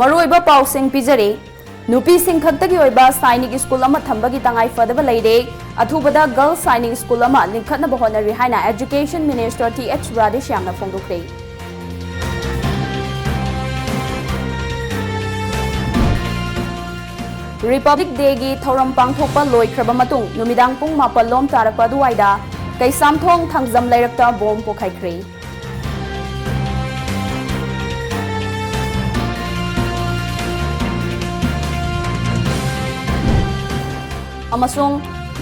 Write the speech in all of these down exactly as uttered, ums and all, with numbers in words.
ꯃꯔꯨꯑꯣꯏꯕ ꯄꯥꯎꯁꯤꯡ ꯄꯤꯖꯔꯤ꯫ ꯅꯨꯄꯤꯁꯤꯡ ꯈꯛꯇꯒꯤ ꯑꯣꯏꯕ ꯁꯥꯏꯅꯤꯛ ꯁ꯭ꯀꯨꯜ ꯑꯃ ꯊꯝꯕꯒꯤ ꯇꯉꯥꯏ ꯐꯗꯕ ꯂꯩꯔꯦ꯫ ꯑꯊꯨꯕꯗ ꯒꯔꯜꯁ ꯁꯥꯏꯅꯤꯛ ꯁ꯭ꯀꯨꯜ ꯑꯃ ꯂꯤꯡꯈꯠꯅꯕ ꯍꯣꯠꯅꯔꯤ ꯍꯥꯏꯅ Education Minister Th Radheshyamꯅ ꯐꯣꯡꯗꯣꯛꯈ꯭ꯔꯦ꯫ Republic Dayꯒꯤ ꯊꯧꯔꯝ ꯄꯥꯡꯊꯣꯛꯄ ꯂꯣꯏꯈ꯭ꯔꯕ ꯃꯇꯨꯡ ꯅꯨꯃꯤꯗꯥꯡ ꯄꯨꯡ ꯃꯥꯄꯜ ꯂꯣꯝ ꯇꯥꯔꯛꯄ ꯑꯗꯨꯋꯥꯏꯗ ꯀꯩꯁꯥꯝꯊꯣꯡ ꯊꯥꯡꯖꯝ ꯂꯩꯔꯛꯇ ꯕꯣꯝ ꯄꯣꯈꯥꯏꯈ꯭ꯔꯦ꯫ ꯑꯃꯁꯨꯡ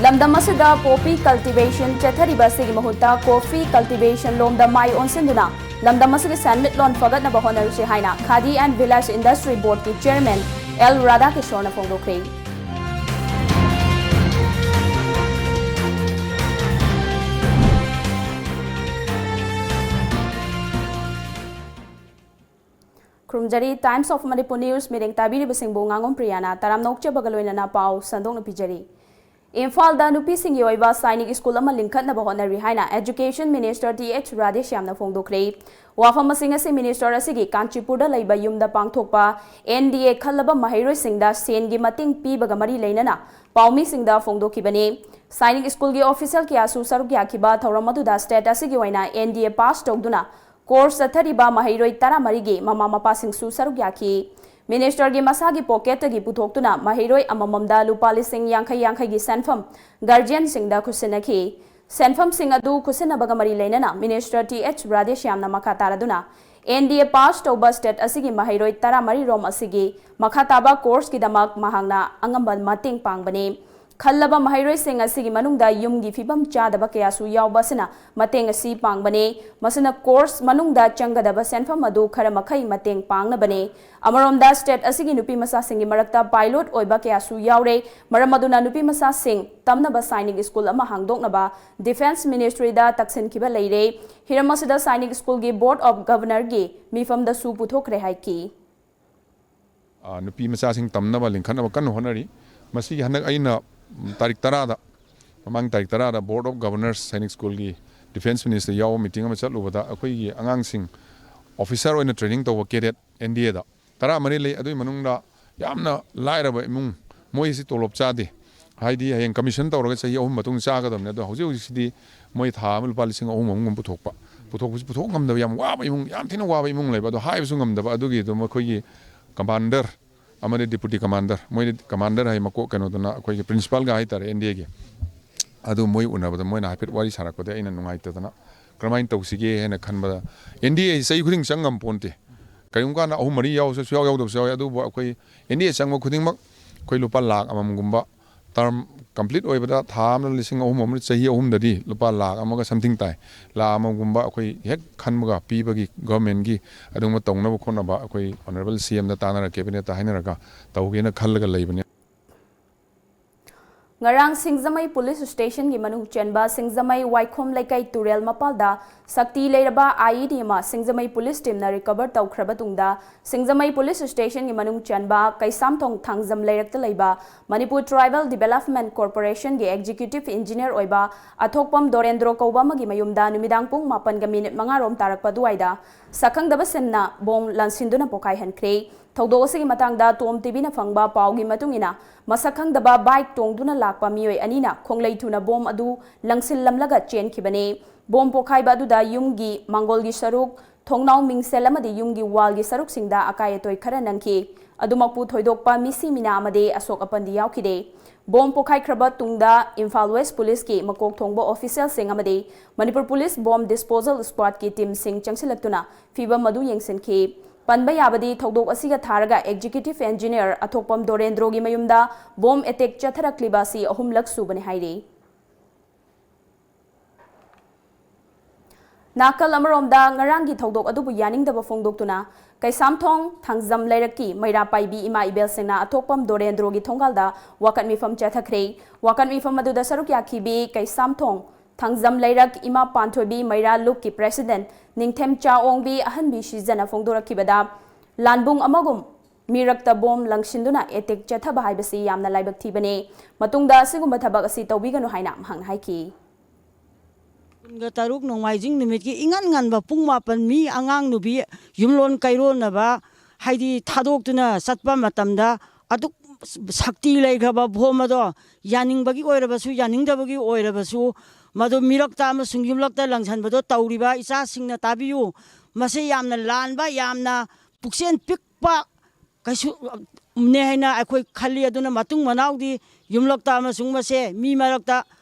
ꯂꯝꯗꯝ ꯑꯁꯤꯗ poppy cultivation ꯆꯠꯊꯔꯤꯕ ꯑꯁꯤꯒꯤ ꯃꯍꯨꯠꯇ coffee cultivation ꯂꯣꯝꯗ ꯃꯥꯏ ꯑꯣꯟꯁꯤꯟꯗꯨꯅ ꯂꯝꯗꯝ ꯑꯁꯤꯒꯤ ꯁꯦꯟꯃꯤꯠꯂꯣꯟ ꯐꯒꯠꯅꯕ ꯍꯣꯠꯅꯔꯁꯤ ꯍꯥꯏꯅ Khadi and Village Industry Boardꯀꯤ Chairman L ꯔꯥꯙꯥꯀꯤꯁꯣꯔꯅ ꯐꯣꯡꯗꯣꯛꯈ꯭ꯔꯦ꯫ ꯈꯨꯔꯨꯝꯖꯔꯤ꯫ Times of Manipur News ꯃꯤꯠꯌꯦꯡ ꯇꯥꯕꯤꯔꯤꯕꯁꯤꯡꯕꯨ ꯉꯥꯉꯣꯝ ꯄ꯭ꯔꯤꯌꯥꯅ ꯇꯔꯥꯝꯅ ꯑꯣꯛꯆꯕꯒ ꯂꯣꯏꯅꯅ ꯄꯥꯎ ꯁꯟꯗꯣꯛꯅ ꯄꯤꯖꯔꯤ꯫ ꯏꯝꯐꯥꯜꯗ ꯅꯨꯄꯤꯁꯤꯡꯒꯤ ꯑꯣꯏꯕ ꯁꯥꯏꯅꯤꯛ ꯁ꯭ꯀꯨꯜ ꯑꯃ ꯂꯤꯡꯈꯠꯅꯕ ꯍꯣꯠꯅꯔꯤ ꯍꯥꯏꯅ Education Minister Th Radheshyamꯅ ꯐꯣꯡꯗꯣꯛꯈ꯭ꯔꯦ꯫ ꯋꯥꯐꯝꯁꯤꯡ ꯑꯁꯤ Minister ꯑꯁꯤꯒꯤ ꯀꯥꯟꯆꯤꯄꯨꯔꯗ ꯂꯩꯕ ꯌꯨꯝꯗ ꯄꯥꯡꯊꯣꯛꯄ N D A ꯈꯜꯂꯕ ꯃꯍꯩꯔꯣꯏꯁꯤꯡꯗ ꯁꯦꯟꯒꯤ ꯃꯇꯦꯡ ꯄꯤꯕꯒ ꯃꯔꯤ ꯂꯩꯅꯅ ꯄꯥꯎꯃꯤꯁꯤꯡꯗ ꯐꯣꯡꯗꯣꯛꯈꯤꯕꯅꯤ꯫ ꯁꯥꯏꯅꯤꯛ ꯁ꯭ꯀꯨꯜꯒꯤ ꯑꯣꯐꯤꯁꯤꯌꯦꯜ ꯀꯌꯥꯁꯨ ꯁꯔꯨꯛ ꯌꯥꯈꯤꯕ ꯊꯧꯔꯝ ꯑꯗꯨꯗ state ꯑꯁꯤꯒꯤ ꯑꯣꯏꯅ N D A pass ꯇꯧꯗꯨꯅ course ꯆꯠꯊꯔꯤꯕ ꯃꯍꯩꯔꯣꯏ ꯇꯔꯥꯃꯔꯤꯒꯤ ꯃꯃꯥ ꯃꯄꯥꯁꯤꯡꯁꯨ ꯁꯔꯨꯛ ꯌꯥꯈꯤ꯫ Ministerꯒꯤ ꯃꯁꯥꯒꯤ pocketꯇꯒꯤ ꯄꯨꯊꯣꯛꯇꯨꯅ ꯃꯍꯩꯔꯣꯏ ꯑꯃꯃꯝꯗ ꯂꯨꯄꯥ ꯂꯤꯁꯤꯡ ꯌꯥꯡꯈꯩ ꯌꯥꯡꯈꯩꯒꯤ ꯁꯦꯟꯐꯝ guardianꯁꯤꯡꯗ ꯈꯨꯠꯁꯤꯟꯅꯈꯤ꯫ ꯁꯦꯟꯐꯝꯁꯤꯡ ꯑꯗꯨ ꯈꯨꯠꯁꯤꯟꯅꯕꯒ ꯃꯔꯤ ꯂꯩꯅꯅ Minister Th Radheshyamꯅ ꯃꯈꯥ ꯇꯥꯔꯗꯨꯅ N D A pass ꯇꯧꯕ state ꯑꯁꯤꯒꯤ ꯃꯍꯩꯔꯣꯏ ꯇꯔꯥꯃꯔꯤ ꯔꯣꯝ ꯑꯁꯤꯒꯤ ꯃꯈꯥ ꯇꯥꯕ courseꯀꯤꯗꯃꯛ ꯃꯍꯥꯛꯅ ꯑꯉꯝꯕ ꯃꯇꯦꯡ ꯄꯥꯡꯕꯅꯤ꯫ ꯈꯜꯂꯕ ꯃꯍꯩꯔꯣꯏꯁꯤꯡ ꯑꯁꯤꯒꯤ ꯃꯅꯨꯡꯗ ꯌꯨꯝꯒꯤ ꯐꯤꯕꯝ ꯆꯥꯗꯕ ꯀꯌꯥꯁꯨ ꯌꯥꯎꯕ ꯑꯁꯤꯅ ꯃꯇꯦꯡ ꯑꯁꯤ ꯄꯥꯡꯕꯅꯤ꯫ ꯃꯁꯤꯅ course ꯃꯅꯨꯡꯗ ꯆꯪꯒꯗꯕ ꯁꯦꯟꯐꯝ ꯑꯗꯨ ꯈꯔ ꯃꯈꯩ ꯃꯇꯦꯡ ꯄꯥꯡꯅꯕꯅꯤ꯫ ꯑꯃꯔꯣꯝꯗ state ꯑꯁꯤꯒꯤ ꯅꯨꯄꯤ ꯃꯆꯥꯁꯤꯡꯒꯤ ꯃꯔꯛꯇ pilot ꯑꯣꯏꯕ ꯀꯌꯥꯁꯨ ꯌꯥꯎꯔꯦ꯫ ꯃꯔꯝ ꯑꯗꯨꯅ ꯅꯨꯄꯤ ꯃꯆꯥꯁꯤꯡ ꯇꯝꯅꯕ ꯁꯥꯏꯅꯤꯛ ꯁ꯭ꯀꯨꯜ ꯑꯃ ꯍꯥꯡꯗꯣꯛꯅꯕ Defence Ministryꯗ ꯇꯛꯁꯤꯟꯈꯤꯕ ꯂꯩꯔꯦ꯫ ꯍꯤꯔꯝ ꯑꯁꯤꯗ ꯁꯥꯏꯅꯤꯛ ꯁ꯭ꯀꯨꯜꯒꯤ Board of Governorꯒꯤ ꯃꯤꯐꯝꯗꯁꯨ ꯄꯨꯊꯣꯛꯈ꯭ꯔꯦ ꯍꯥꯏꯈꯤ꯫ ꯑ, ꯅꯨꯄꯤ ꯃꯆꯥꯁꯤꯡ ꯇꯝꯅꯕ ꯂꯤꯡꯈꯠꯅꯕ ꯀꯟꯅ ꯍꯣꯠꯅꯔꯤ꯫ ꯃꯁꯤꯒꯤ ꯍꯟꯗꯛ ꯑꯩꯅ, ꯎꯝ, ꯇꯥꯔꯤꯛ ꯇꯔꯥꯗ, ꯃꯃꯥꯡ ꯇꯥꯔꯤꯛ ꯇꯔꯥꯗ Board of Governors ꯁꯥꯏꯅꯤꯛ ꯁ꯭ꯀꯨꯜꯒꯤ Defence Ministry ꯌꯥꯎꯕ meeting ꯑꯃ ꯆꯠꯂꯨꯕꯗ ꯑꯩꯈꯣꯏꯒꯤ ꯑꯉꯥꯡꯁꯤꯡ officer ꯑꯣꯏꯅ training ꯇꯧꯕ cadet N D Aꯗ ꯇꯔꯥꯃꯔꯤ ꯂꯩ꯫ ꯑꯗꯨꯒꯤ ꯃꯅꯨꯡꯗ ꯌꯥꯝꯅ ꯂꯥꯏꯔꯕ ꯏꯃꯨꯡ, ꯃꯣꯏꯁꯤ ꯇꯣꯂꯣꯞ ꯆꯥꯗꯦ꯫ ꯍꯥꯏꯗꯤ ꯍꯌꯦꯡ ꯀꯃꯤꯁꯟ ꯇꯧꯔꯒ ꯆꯍꯤ ꯑꯍꯨꯝ ꯃꯇꯨꯡ ꯆꯥꯒꯗꯕꯅꯤ꯫ ꯑꯗꯣ ꯍꯧꯖꯤꯛ ꯍꯧꯖꯤꯛꯁꯤꯗꯤ ꯃꯣꯏ ꯊꯥ ꯑꯃ ꯂꯨꯄꯥ ꯂꯤꯁꯤꯡ ꯑꯍꯨꯝ ꯑꯍꯨꯝ ꯑꯃ ꯄꯨꯊꯣꯛꯄ, ꯄꯨꯊꯣꯛꯄꯁꯤ ꯄꯨꯊꯣꯛ ꯉꯝꯗꯕ ꯌꯥꯝ ꯋꯥꯕ ꯏꯃꯨꯡ, ꯌꯥꯝ ꯊꯤꯅ ꯋꯥꯕ ꯏꯃꯨꯡ ꯂꯩꯕ꯫ ꯑꯗꯣ ꯍꯥꯏꯕꯁꯨ ꯉꯝꯗꯕ꯫ ꯑꯗꯨꯒꯤ ꯑꯗꯨꯝ ꯑꯩꯈꯣꯏꯒꯤ ꯀꯃꯥꯟꯗꯔ ꯑꯃꯗꯤ ꯗꯤꯄꯨꯇꯤ ꯀꯃꯥꯟꯗꯔ, ꯃꯣꯏꯗꯤ ꯀꯃꯥꯟꯗꯔ ꯍꯥꯏ ꯃꯀꯣꯛ ꯀꯩꯅꯣꯗꯨꯅ ꯑꯩꯈꯣꯏꯒꯤ ꯄ꯭ꯔꯤꯟꯁꯤꯄꯥꯜꯒ ꯍꯥꯏꯇꯥꯔꯦ ꯑꯦꯟ ꯗꯤ ꯑꯦꯒꯤ, ꯑꯗꯨ ꯃꯣꯏ ꯎꯅꯕꯗ ꯃꯣꯏꯅ ꯍꯥꯏꯐꯦꯠ ꯋꯥꯔꯤ ꯁꯥꯔꯛꯄꯗ ꯑꯩꯅ ꯅꯨꯡꯉꯥꯏꯇꯗꯅ ꯀꯔꯝꯍꯥꯏꯅ ꯇꯧꯁꯤꯒꯦ ꯍꯥꯏꯅ ꯈꯟꯕꯗ, ꯑꯦꯟ ꯗꯤ ꯑꯦ ꯆꯍꯤ ꯈꯨꯗꯤꯡ ꯆꯪ ꯉꯝ ꯄꯣꯟꯇꯦ꯫ ꯀꯔꯤꯒꯨꯝꯕ ꯀꯥꯟꯗ ꯑꯍꯨꯝ ꯃꯔꯤ ꯌꯥꯎꯁꯨ ꯌꯥꯎ ꯌꯥꯎꯗꯕꯁꯨ ꯌꯥꯎꯋꯤ꯫ ꯑꯗꯨꯕꯨ ꯑꯩꯈꯣꯏ ꯑꯦꯟ ꯗꯤ ꯑꯦ ꯆꯪꯕ ꯈꯨꯗꯤꯡꯃꯛ ꯑꯩꯈꯣꯏ ꯂꯨꯄꯥ ꯂꯥꯈ ꯑꯃꯃꯝꯒꯨꯝꯕ, ꯇꯔꯝ ꯀꯝꯄ꯭ꯂꯤꯠ ꯑꯣꯏꯕꯗ ꯊꯥ ꯑꯃꯗ ꯂꯤꯁꯤꯡ ꯑꯍꯨꯝ ꯑꯃ, ꯆꯍꯤ ꯑꯍꯨꯝꯗꯗꯤ ꯂꯨꯄꯥ ꯂꯥꯈ ꯑꯃꯒ ꯁꯝꯊꯤꯡ ꯇꯥꯏ꯫ ꯂꯥꯈ ꯑꯃꯒꯨꯝꯕ ꯑꯩꯈꯣꯏ ꯍꯦꯛ ꯈꯟꯕꯒ ꯄꯤꯕꯒꯤ ꯒꯚꯔꯟꯃꯦꯟꯠꯀꯤ ꯑꯗꯨꯒꯨꯝꯕ ꯇꯧꯅꯕ ꯈꯣꯠꯅꯕ ꯑꯩꯈꯣꯏ ꯑꯣꯅꯔꯦꯕꯜ ꯁꯤ ꯑꯦꯝꯗ ꯇꯥꯟꯅꯔ ꯀꯦꯕꯤꯅꯦꯠꯇ ꯍꯥꯏꯅꯔꯒ ꯇꯧꯒꯦꯅ ꯈꯜꯂꯒ ꯂꯩꯕꯅꯤ꯫ ꯉꯔꯥꯡ ꯁꯤꯡꯖꯃꯩ ꯄꯨꯂꯤꯁ ꯁ꯭ꯇꯦꯁꯟꯒꯤ ꯃꯅꯨꯡ ꯆꯟꯕ ꯁꯤꯡꯖꯃꯩ ꯋꯥꯏꯈꯣꯝ ꯂꯩꯀꯥꯏ ꯇꯨꯔꯦꯜ ꯃꯄꯥꯜꯗ ꯁꯛꯇꯤ ꯂꯩꯔꯕ ꯑꯥꯏ ꯏ ꯗꯤ ꯑꯃ ꯁꯤꯡꯖꯃꯩ ꯄꯨꯂꯤꯁ ꯇꯤꯝꯅ ꯔꯤꯀꯚꯔ ꯇꯧꯈ꯭ꯔꯕ ꯇꯨꯡꯗ, ꯁꯤꯡꯖꯃꯩ ꯄꯨꯂꯤꯁ ꯁ꯭ꯇꯦꯁꯟꯒꯤ ꯃꯅꯨꯡ ꯆꯟꯕ ꯀꯩꯁꯥꯝꯊꯣꯡ ꯊꯥꯡꯖꯝ ꯂꯩꯔꯛꯇ ꯂꯩꯕ ꯃꯅꯤꯄꯨꯔ ꯇ꯭ꯔꯥꯏꯕꯦꯜ ꯗꯤꯚꯦꯂꯞꯃꯦꯟꯠ ꯀꯣꯔꯄꯣꯔꯦꯁꯟꯒꯤ ꯑꯦꯛꯖꯤꯀ꯭ꯌꯨꯇꯤꯚ ꯏꯟꯖꯤꯅꯤꯌꯔ ꯑꯣꯏꯕ ꯑꯊꯣꯛꯄꯝ ꯗꯣꯔꯦꯟꯗ꯭ꯔꯣ ꯀꯧꯕ ꯑꯃꯒꯤ ꯃꯌꯨꯝꯗ ꯅꯨꯃꯤꯗꯥꯡ ꯄꯨꯡ ꯃꯥꯄꯟꯒ ꯃꯤꯅꯤꯠ ꯃꯉꯥ ꯔꯣꯝ ꯇꯥꯔꯛꯄ ꯑꯗꯨꯋꯥꯏꯗ ꯁꯛꯈꯪꯗꯕꯁꯤꯡꯅ ꯕꯣꯝ ꯂꯪꯁꯤꯟꯗꯨꯅ ꯄꯣꯈꯥꯏꯍꯟꯈ꯭ꯔꯦ꯫ ꯊꯧꯗꯣꯛ ꯑꯁꯤꯒꯤ ꯃꯇꯥꯡꯗ ꯇꯣꯝ ꯇꯤ ꯚꯤꯅ ꯐꯪꯕ ꯄꯥꯎꯒꯤ ꯃꯇꯨꯡ ꯏꯟꯅ, ꯃꯁꯛ ꯈꯪꯗꯕ ꯕꯥꯏꯛ ꯇꯣꯡꯗꯨꯅ ꯂꯥꯛꯄ ꯃꯤꯑꯣꯏ ꯑꯅꯤꯅ ꯈꯣꯡꯂꯩ ꯊꯨꯅ ꯕꯣꯝ ꯑꯗꯨ ꯂꯪꯁꯤꯜꯂꯝꯂꯒ ꯆꯦꯟꯈꯤꯕꯅꯤ꯫ ꯕꯣꯝ ꯄꯣꯈꯥꯏꯕ ꯑꯗꯨꯗ ꯌꯨꯝꯒꯤ ꯃꯥꯡꯒꯣꯜꯒꯤ ꯁꯔꯨꯛ, ꯊꯣꯡꯅꯥꯎ ꯃꯤꯡꯁꯦꯜ ꯑꯃꯗꯤ ꯌꯨꯝꯒꯤ ꯋꯥꯜꯒꯤ ꯁꯔꯨꯛꯁꯤꯡꯗ ꯑꯀꯥꯏ ꯑꯇꯣꯏ ꯈꯔ ꯅꯪꯈꯤ꯫ ꯑꯗꯨꯃꯛꯄꯨ ꯊꯣꯏꯗꯣꯛꯄ ꯃꯤꯁꯤ ꯃꯤꯅꯥ ꯑꯃꯗꯤ ꯑꯁꯣꯛ ꯑꯄꯟꯗꯤ ꯌꯥꯎꯈꯤꯗꯦ꯫ ꯕꯣꯝ ꯄꯣꯈꯥꯏꯈ꯭ꯔꯕ ꯇꯨꯡꯗ ꯏꯝꯐꯥꯜ ꯋꯦꯁ ꯄꯨꯂꯤꯁꯀꯤ ꯃꯀꯣꯛ ꯊꯣꯡꯕ ꯑꯣꯐꯤꯁꯤꯌꯦꯜꯁꯤꯡ ꯑꯃꯗꯤ ꯃꯅꯤꯄꯨꯔ ꯄꯨꯂꯤꯁ ꯕꯣꯝ ꯗꯤꯁꯄꯣꯖꯦꯜ ꯁ꯭ꯀ꯭ꯋꯥꯗꯀꯤ ꯇꯤꯝꯁꯤꯡ ꯆꯪꯁꯤꯜꯂꯛꯇꯨꯅ ꯐꯤꯚꯝ ꯑꯗꯨ ꯌꯦꯡꯁꯤꯟꯈꯤ꯫ ꯄꯟꯕ ꯌꯥꯕꯗꯤ, ꯊꯧꯗꯣꯛ ꯑꯁꯤꯒ ꯊꯥꯔꯒ ꯑꯦꯛꯖꯤꯀ꯭ꯌꯨꯇꯤꯚ ꯏꯟꯖꯤꯅꯤꯌꯔ ꯑꯊꯣꯛꯄꯝ ꯗꯣꯔꯦꯟꯗ꯭ꯔꯣꯒꯤ ꯃꯌꯨꯝꯗ ꯕꯣꯝ ꯑꯦꯇꯦꯛ ꯆꯠꯊꯔꯛꯂꯤꯕ ꯑꯁꯤ ꯑꯍꯨꯝꯂꯛ ꯁꯨꯕꯅꯤ ꯍꯥꯏꯔꯤ꯫ ꯅꯥꯀꯜ ꯑꯃꯔꯣꯝꯗ, ꯉꯔꯥꯡꯒꯤ ꯊꯧꯗꯣꯛ ꯑꯗꯨꯕꯨ ꯌꯥꯅꯤꯡꯗꯕ ꯐꯣꯡꯗꯣꯛꯇꯨꯅ ꯀꯩꯁꯥꯝꯊꯣꯡ ꯊꯥꯡꯖꯝ ꯂꯩꯔꯛꯀꯤ ꯃꯩꯔꯥ ꯄꯥꯏꯕꯤ ꯏꯃꯥ ꯏꯕꯦꯜꯁꯤꯡꯅ ꯑꯊꯣꯛꯄꯝ ꯗꯣꯔꯦꯟꯗ꯭ꯔꯣꯒꯤ ꯊꯣꯡꯒꯥꯜꯗ ꯋꯥꯀꯠ ꯃꯤꯐꯝ ꯆꯠꯊꯈ꯭ꯔꯦ꯫ ꯋꯥꯀꯠ ꯃꯤꯐꯝ ꯑꯗꯨꯗ ꯁꯔꯨꯛ ꯌꯥꯈꯤꯕꯤ ꯀꯩꯁꯥꯝꯊꯣꯡ ꯊꯥꯡꯖꯝ ꯂꯩꯔꯛ ꯏꯃꯥ ꯄꯥꯟꯊꯣꯏꯕꯤ ꯃꯩꯔꯥ ꯂꯨꯞꯀꯤ ꯄ꯭ꯔꯦꯁꯤꯗꯦꯟꯠ ꯅꯤꯡꯊꯦꯝꯆꯥ ꯑꯣꯡꯕꯤ ꯑꯍꯟꯕꯤ ꯁꯤꯖꯅ ꯐꯣꯡꯗꯣꯔꯛꯈꯤꯕꯗ, ꯂꯥꯟꯕꯨꯡ ꯑꯃꯒꯨꯝ ꯃꯤꯔꯛꯇ ꯕꯣꯝ ꯂꯪꯁꯤꯟꯗꯨꯅ ꯑꯦꯇꯦꯛ ꯆꯠꯊꯕ ꯍꯥꯏꯕꯁꯤ ꯌꯥꯝꯅ ꯂꯥꯏꯕꯛ ꯊꯤꯕꯅꯤ꯫ ꯃꯇꯨꯡꯗ ꯑꯁꯤꯒꯨꯝꯕ ꯊꯕꯛ ꯑꯁꯤ ꯇꯧꯕꯤꯒꯅꯨ ꯍꯥꯏꯅ ꯃꯍꯥꯛꯅ ꯍꯥꯏꯈꯤ꯫ ꯀꯨꯟꯒ ꯇꯔꯨꯛ ꯅꯣꯡꯃꯥꯏꯖꯤꯡ ꯅꯨꯃꯤꯠꯀꯤ ꯏꯉꯟ ꯉꯟꯕ ꯄꯨꯡ ꯃꯥꯄꯟ, ꯃꯤ ꯑꯉꯥꯡ ꯅꯨꯕꯤ ꯌꯨꯝꯂꯣꯟ ꯀꯩꯔꯣꯟꯅꯕ ꯍꯥꯏꯗꯤ ꯊꯥꯗꯣꯛꯇꯨꯅ ꯆꯠꯄ ꯃꯇꯝꯗ ꯑꯗꯨꯛ ꯁꯛꯇꯤ ꯂꯩꯈ꯭ꯔꯕ ꯕꯣꯝ ꯑꯗꯣ ꯌꯥꯅꯤꯡꯕꯒꯤ ꯑꯣꯏꯔꯕꯁꯨ ꯌꯥꯅꯤꯡꯗꯕꯒꯤ ꯑꯣꯏꯔꯕꯁꯨ ꯃꯗꯨ ꯃꯤꯔꯛꯇ ꯑꯃꯁꯨꯡ ꯌꯨꯝꯂꯛꯇ ꯂꯪꯁꯟꯕꯗꯣ ꯇꯧꯔꯤꯕ ꯏꯆꯥꯁꯤꯡꯅ ꯇꯥꯕꯤꯌꯨ꯫ ꯃꯁꯤ ꯌꯥꯝꯅ ꯂꯥꯟꯕ, ꯌꯥꯝꯅ ꯄꯨꯛꯆꯦꯜ ꯄꯤꯛꯄ ꯀꯩꯁꯨ ꯅꯦ ꯍꯥꯏꯅ ꯑꯩꯈꯣꯏ ꯈꯜꯂꯤ꯫ ꯑꯗꯨꯅ ꯃꯇꯨꯡ ꯃꯅꯥꯎꯗꯤ ꯌꯨꯝꯂꯛꯇ ꯑꯃꯁꯨꯡ ꯃꯁꯦ ꯃꯤ ꯃꯔꯛꯇ